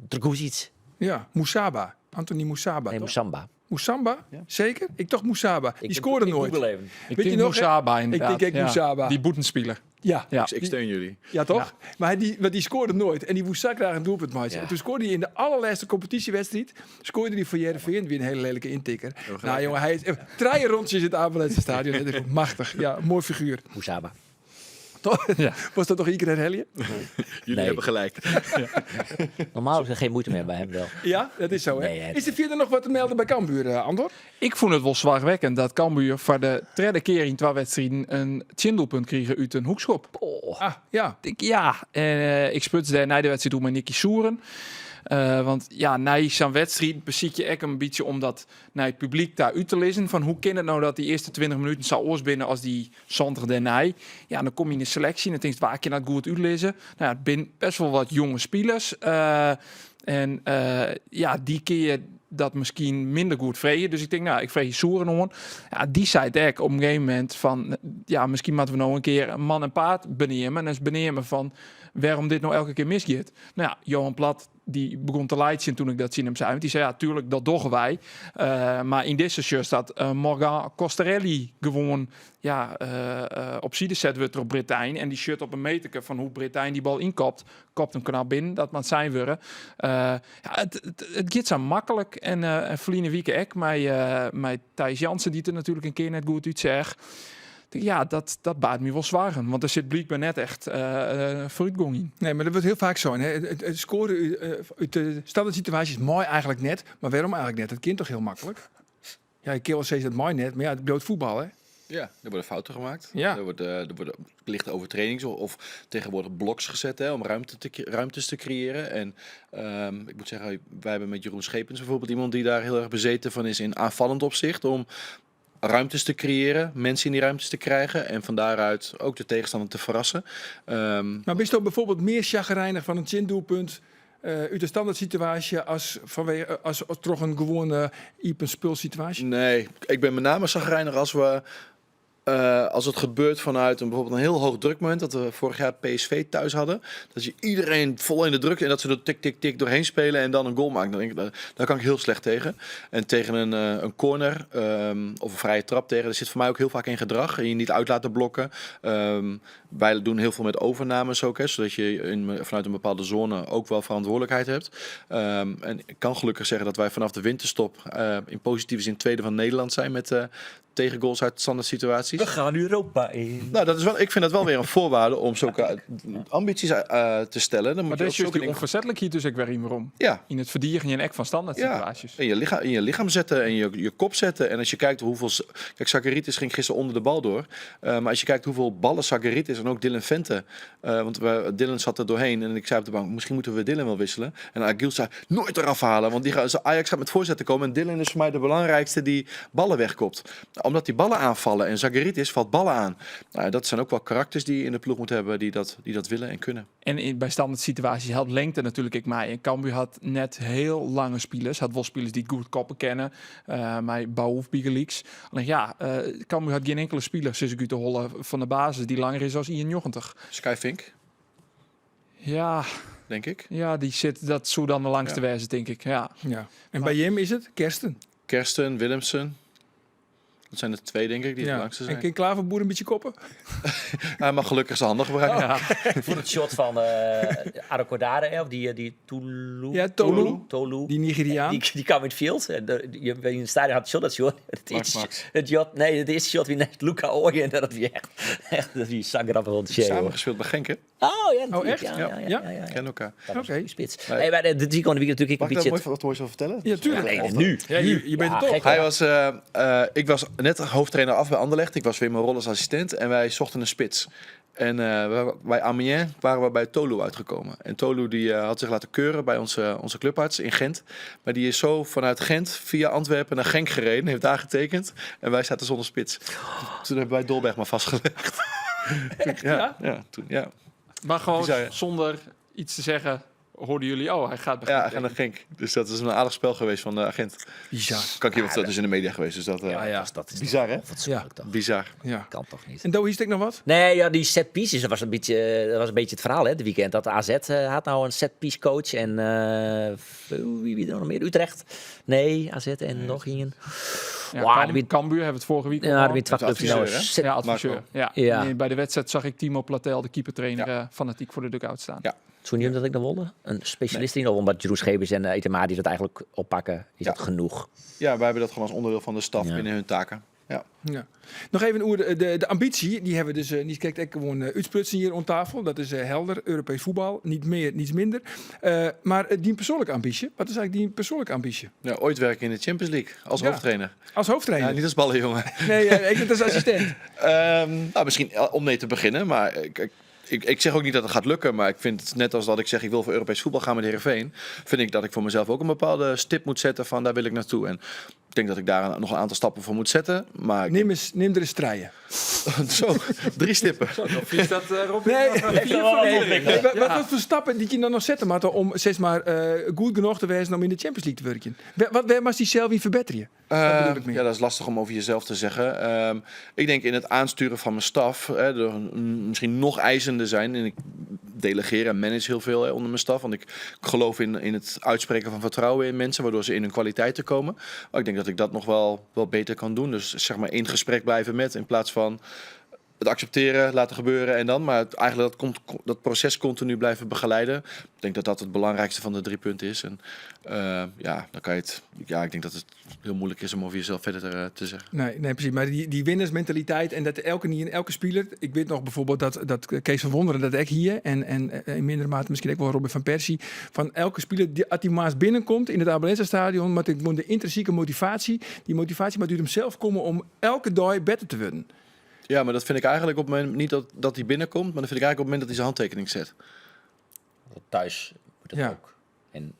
Drkucic. Ja, Moussaba. Anthony Moussaba, Nee, toch? Moussamba. Moussamba? Ja. Zeker? Ik dacht Moussaba. Ik Die denk scoorde ik nooit. google even. Ik Weet denk je nog, hè? Moussaba, Ik inderdaad. denk ook Ja. Moussaba. Die boetenspeler. Ja. Ja. Ik steun jullie. Ja, toch? Ja. Maar die scoorde nooit. En die Moussa daar een doelpunt maakte. Ja. En toen scoorde hij in de allerlaatste competitiewedstrijd. Scoorde hij voor Heerenveen. Weer een hele lelijke intikker. gelijk. Nou jongen, hij is drie rondjes in het Abelense stadion. Dat is machtig. Ja, mooi figuur. Moussaba. Toch? Ja. Was dat toch iedere keer herhelje? Jullie Nee. hebben gelijk. Normaal heb ik er geen moeite meer bij hem wel. Ja, dat is zo, hè? Nee, hè. Is er verder nog wat te melden bij Cambuur, Andor? Ik vond het wel zwaarwekkend dat Cambuur voor de derde keer in 2 wedstrijden een chindoelpunt kreeg uit een hoekschop. Oh. Ah, ja. Ik, ja, en ik sputste daar na de wedstrijd toe met Nicky Soeren. Want ja, na zo'n wedstrijd beziet je echt een beetje om dat naar het publiek daar uit te lezen. Van hoe kan het nou dat die eerste 20 minuten zou oors binnen als die Sander daarna. Ja, dan kom je in de selectie en dan denk je, waar kan je dat goed uitlezen? Nou ja, het zijn best wel wat jonge spelers. En ja, die keer dat misschien minder goed vreden. Dus ik denk, nou, ik vreeg Soeren om. Ja, die zei het ook op een gegeven moment van, ja, misschien moeten we nou een keer een man en paard benemen. En eens benemen van waarom dit nou elke keer misgaat. Nou ja, Johan Plat, die begon te leiden toen ik dat zien hem zei. Want die zei, ja, tuurlijk, dat doggen wij. Maar in deze shirt staat Morgan Costarelli gewoon, ja, op zijde zet wordt er op Brittijn. En die shirt op een meterke van hoe Brittijn die bal inkopt, kopt hem knap binnen. Dat moet zijn worden. Ja, het gaat zo makkelijk. En verleden week ook met Thijs Jansen, die het er natuurlijk een keer net goed uit zegt. Ja, dat baat me wel zwaar. Want er zit blijkbaar net echt vooruitgang in. Nee, maar dat wordt heel vaak zo. Hè? Het scoren uit de standaard situatie is mooi eigenlijk net. Maar waarom eigenlijk net? Dat kind toch heel makkelijk? Ja, ik wel steeds dat mooi net, maar ja, het bloot voetbal, hè? Ja, er worden fouten gemaakt. Ja. Er worden lichte overtredings of tegenwoordig bloks gezet, hè, om ruimtes te creëren. En ik moet zeggen, wij hebben met Jeroen Schepens bijvoorbeeld iemand die daar heel erg bezeten van is in aanvallend opzicht. Om ruimtes te creëren, mensen in die ruimtes te krijgen en van daaruit ook de tegenstander te verrassen. Maar ben je toch bijvoorbeeld meer chagrijnig van een chindoelpunt uit de standaard situatie als vanwege als, als toch een gewone open spulsituatie? Nee, ik ben met name chagrijnig als we Als het gebeurt vanuit een, bijvoorbeeld een heel hoog drukmoment, dat we vorig jaar PSV thuis hadden, dat je iedereen vol in de druk en dat ze er tik, tik, tik doorheen spelen en dan een goal maken. Dan denk ik, daar kan ik heel slecht tegen. En tegen een corner of een vrije trap tegen, dat zit voor mij ook heel vaak in gedrag. En je niet uit laten blokken. Wij doen heel veel met overnames ook, hè, zodat je vanuit een bepaalde zone ook wel verantwoordelijkheid hebt. En ik kan gelukkig zeggen dat wij vanaf de winterstop in positieve zin tweede van Nederland zijn met tegengoals uit standaard situaties. We gaan Europa in. Nou, dat is wel, ik vind dat wel weer een voorwaarde om zulke ambities te stellen. Dan moet Maar je dat ook is juist zulke die dingen onverzettelijk hier dus ik weer in waarom. Ja. In het verdedigen en ek van standaard situaties. En in je lichaam zetten en je kop zetten. En als je kijkt hoeveel kijk, Zagaritis ging gisteren onder de bal door. Maar als je kijkt hoeveel ballen Zagaritis en ook Dylan Vente. Want Dylan zat er doorheen en ik zei op de bank, misschien moeten we Dylan wel wisselen. En Agiel zei, nooit eraf halen, want Ajax gaat met voorzetten komen. En Dylan is voor mij de belangrijkste die ballen wegkopt. Omdat die ballen aanvallen en Zagaritis valt ballen aan. Nou, dat zijn ook wel karakters die je in de ploeg moet hebben die dat willen en kunnen. En bij standaard situaties helpt lengte natuurlijk ik mij. En Cambuur had net heel lange spelers. Had wel spelers die goed koppen kennen. Maar Baouf, Bigeliks. Alleen Cambuur had geen enkele speler, sinds ik uit de holle van de basis, die langer is als Ian 90. Sky Fink. Ja. Denk ik. Ja, die zit, dat zou dan de langste wezen, denk ik. Ja. Ja. En bij Jim is het Kersten. Kersten, Willemsen. Dat zijn de twee, denk ik, die het langste zijn. En kan Klaverboer een beetje koppen? Hij mag gelukkig zijn handen gebruiken. Ja. Voor het shot van Arokodare, hè, of die Tolu. Ja, Tolu. Tolu. Die Nigeriaan. Die kwam in het veld. En je, in het stadion had het shot, dat shot. Het Max, eerste Max. het shot, nee, het eerste shot wie net Luca Ooyen. En dat wie echt, echt, dat wie zo grappig vond. Samen gespeeld bij Genk, hè? Oh, ja, natuurlijk. Oh, echt? Ja, ja, ja, Ja? ja, ja, ja. Kennen elkaar. Dat was Oké. een spits. Nee. Nee, maar de drie kon de weekend natuurlijk Mag een ik dat beetje... mooi, wat moois over vertellen? Ja, tuurlijk. Nee, nu. Ja, je bent Ja, er toch. gek, Hij was, ik was net hoofdtrainer af bij Anderlecht. Ik was weer in mijn rol als assistent en wij zochten een spits. En bij Amiens waren we bij Tolu uitgekomen. En Tolu die had zich laten keuren bij onze clubarts in Gent. Maar die is zo vanuit Gent via Antwerpen naar Genk gereden. Heeft daar getekend. En wij zaten zonder spits. Toen hebben wij Dolberg maar vastgelegd. Echt, Ja, ja? ja, toen, ja. Maar gewoon Die zei- zonder iets te zeggen hoorden jullie, oh, hij gaat bij Ja, Genk hij gaat naar Genk. Dus dat is een aardig spel geweest van de agent. Bizar. Kan ik je wat vertellen, het is in de media geweest. Dus dat Ja, ja. Dat is Bizar, hè? Fatsoenlijk toch? Bizar. Ja. Kan toch niet? En Do, is het nog wat? Nee, ja, die set pieces, dat was een beetje, dat was een beetje het verhaal, hè, het weekend. Dat de AZ had nou een set piece coach en wie er nog meer? Utrecht? Nee, AZ en nog een. Ja, Wauw, dat wie- Cambuur hebben we het vorige week Ja, al. dat wie twaalf De clubs die nou adviseur, hè? set Ja, adviseur. Marco. Ja. Ja. En bij de wedstrijd zag ik Timo Platel, de keepertrainer, Ja. fanatiek voor de dugout staan. Ja. Toen je dat ik dan wilde? Een specialist in, of omdat Jeroen Schepers en Etemadi dat eigenlijk oppakken, is Ja. dat genoeg? Ja, wij hebben dat gewoon als onderdeel van de staf Ja. binnen hun taken. Ja. Ja. Nog even oer de ambitie, die hebben we dus niet. Kijk, ik gewoon uitsprutsen hier om tafel. Dat is helder, Europees voetbal, niet meer, niets minder. Maar die persoonlijke ambitie, wat is eigenlijk die persoonlijke ambitie? Ja, ooit werken in de Champions League als Ja. hoofdtrainer. Als hoofdtrainer? Ja, niet als ballenjongen. Nee, ik ben als assistent. Misschien om mee te beginnen, maar ik zeg ook niet dat het gaat lukken, maar ik vind het net als dat ik zeg ik wil voor Europees voetbal gaan met Heerenveen, vind ik dat ik voor mezelf ook een bepaalde stip moet zetten van daar wil ik naartoe. En ik denk dat ik daar nog een aantal stappen voor moet zetten. Maar ik Neem er eens treien. Zo, 3 stippen. Zo, dan is dat, Robin? Nee. Nog, Nee, 4 van nee, de nee. drie. Wat voor stappen die je dan nog zetten, Marten, om zeg maar goed genoeg te wezen om in de Champions League te werken? Waar mag die zelf in verbeteren? Dat bedoel ik meer. Ja, dat is lastig om over jezelf te zeggen. Ik denk in het aansturen van mijn staf, hè, door misschien nog eisender zijn. En ik delegeer en manage heel veel, hè, onder mijn staf. Want ik geloof in het uitspreken van vertrouwen in mensen, waardoor ze in hun kwaliteiten komen. Maar ik denk dat ik dat nog wel beter kan doen. Dus in gesprek blijven met, in plaats van het accepteren, laten gebeuren en dan. Maar het, eigenlijk dat, komt, dat proces continu blijven begeleiden. Ik denk dat dat het belangrijkste van de 3 punten is. En ja, dan kan je het, ja, ik denk dat het heel moeilijk is om over jezelf verder te zeggen. Nee, nee, precies. Maar die winnersmentaliteit en dat elke niet en elke speler. Ik weet nog bijvoorbeeld dat Kees van Wonderen, dat ik hier en in mindere mate misschien ook wel Robin van Persie. Van elke speler die, als die maas binnenkomt in het Abe Lenstra stadion, maar ik de intrinsieke motivatie. Die motivatie moet uit hem zelf komen om elke dag beter te worden. Ja, maar dat vind ik eigenlijk op het moment niet dat hij binnenkomt, maar dat vind ik eigenlijk op het moment dat hij zijn handtekening zet. Thuis moet dat Ja. ook. En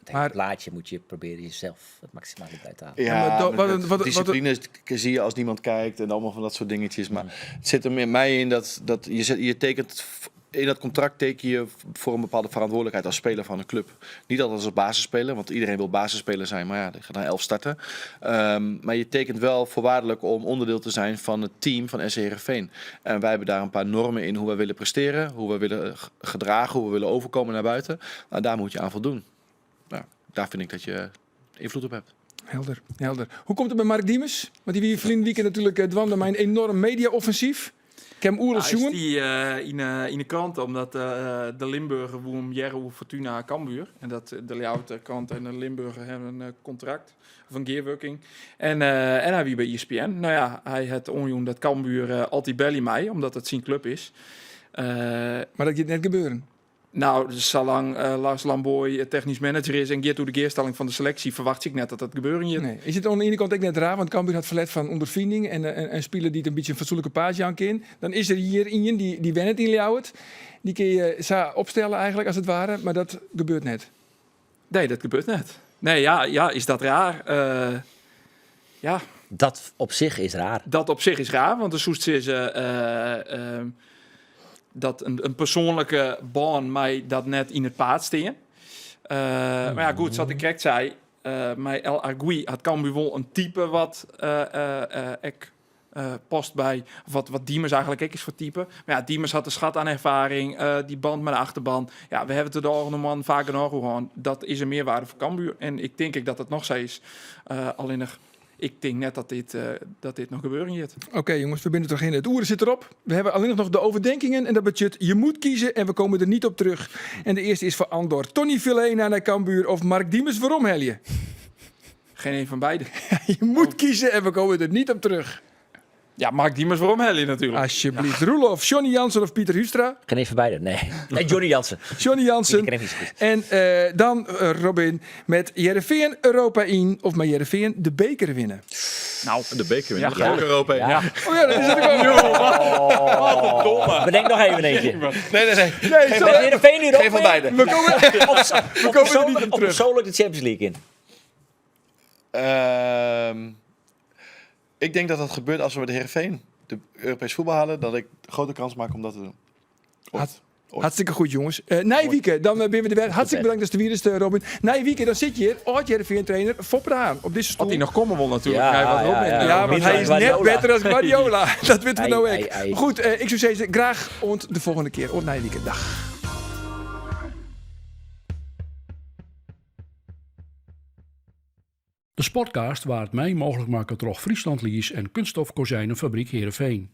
het Maar plaatje moet je proberen jezelf het maximale uit te halen. Ja, Ja, maar maar dat discipline zie je als niemand kijkt en allemaal van dat soort dingetjes. Maar het zit er in mij in dat je tekent In dat contract teken je voor een bepaalde verantwoordelijkheid als speler van een club. Niet altijd als basisspeler, want iedereen wil basisspeler zijn. Maar ja, je gaat dan 11 starten. Maar je tekent wel voorwaardelijk om onderdeel te zijn van het team van SC Heerenveen. En wij hebben daar een paar normen in hoe wij willen presteren, hoe wij willen gedragen, hoe we willen overkomen naar buiten. Nou, daar moet je aan voldoen. Nou, daar vind ik dat je invloed op hebt. Helder, helder. Hoe komt het bij Mark Diemers? Want die wie verleden weekend natuurlijk dwam mijn enorm media-offensief. Ik heb hem oerl Ja, is sjoen. die in de krant, omdat de Limburger woem Jerro Fortuna Cambuur. En dat de Ljouwerter krant en de Limburger hebben een contract of een gearworking. En hij wie bij ESPN. Nou ja, hij het onjoen dat Cambuur altijd belly mij, omdat het zijn club is. Maar dat gaat net gebeuren. Nou, dus zolang Lars Lambooij technisch manager is en gaat door de geerstelling van de selectie, verwacht ik net dat dat gebeuren hier. Nee. Is het aan de ene kant ook net raar, want Cambuur had verlet van ondervinding en spelen die het een beetje een fatsoenlijke paasje aan kan. Dan is er hier iemand die wennet in Ljouwert. Die kun je zo opstellen eigenlijk, als het ware, maar dat gebeurt net. Nee, dat gebeurt net. Nee, ja, is dat raar? Ja. Dat op zich is raar. Dat op zich is raar, want de Soest is dat een persoonlijke band mij dat net in het paad steen. Maar ja, goed, zoals ik correct zei, mij El Argui had Cambuur wel een type wat ik past bij, of wat Diemers eigenlijk ook is voor type. Maar ja, Diemers had de schat aan ervaring, die band met de achterban. Ja, we hebben het er al een man vaker nog gewoon. Dat is een meerwaarde voor Cambuur. En ik denk ik dat dat nog zo is. Alleen nog, ik denk net dat dit nog gebeuren gaat. Oké, jongens, we binnen toch in. Het oeren zit erop. We hebben alleen nog de overdenkingen en dat budget. Je moet kiezen en we komen er niet op terug. En de eerste is voor Andor. Tony Vilhena naar Cambuur of Mark Diemers, waarom hel je? Geen een van beiden. Je moet kiezen en we komen er niet op terug. Ja, Mark Diemers, waarom hel je natuurlijk? Alsjeblieft. Roelof, Johnny Jansen of Pieter Huistra? Geen een van beiden, nee. Nee, Johnny Jansen. Johnny Jansen. Ik ken hem niet zo goed. En dan Robin met Heerenveen Europa in of met Heerenveen de beker winnen. Nou, de beker winnen. Ja. Dat gaat ook Europa in. Ja. Oh ja, dat is het ook. Oh. Wat een domme. Bedenk nog even eentje. Nee, nee, nee. Nee, Geen sorry. Met Heerenveen Europa Geen van in? beiden. We komen, we komen er niet op Op terug. persoonlijk de Champions League in. Ik denk dat dat gebeurt als we met de Heerenveen de Europees voetbal halen, dat ik grote kans maak om dat te doen. Ooit. Ooit. Hartstikke goed, jongens. Nijwieke, dan ben we er weer. Hartstikke bedankt dat je er weer is, Robin. Nijwieke, dan zit je hier. Oud Heerenveen trainer Foppe de Haan op deze stoel. Had hij nog komen wil natuurlijk. Ja, Hij was ja, Robin. ja. Ja, want hij is net Guardiola. beter als Guardiola. Dat weten we Ei, nou ei, ook. ei. Goed, ik zou zeggen, graag ont de volgende keer. Ont Nijwieke. Dag. De Sportcast waard mij mogelijk maken door Friesland Lease en Kunststof Kozijnenfabriek Heerenveen.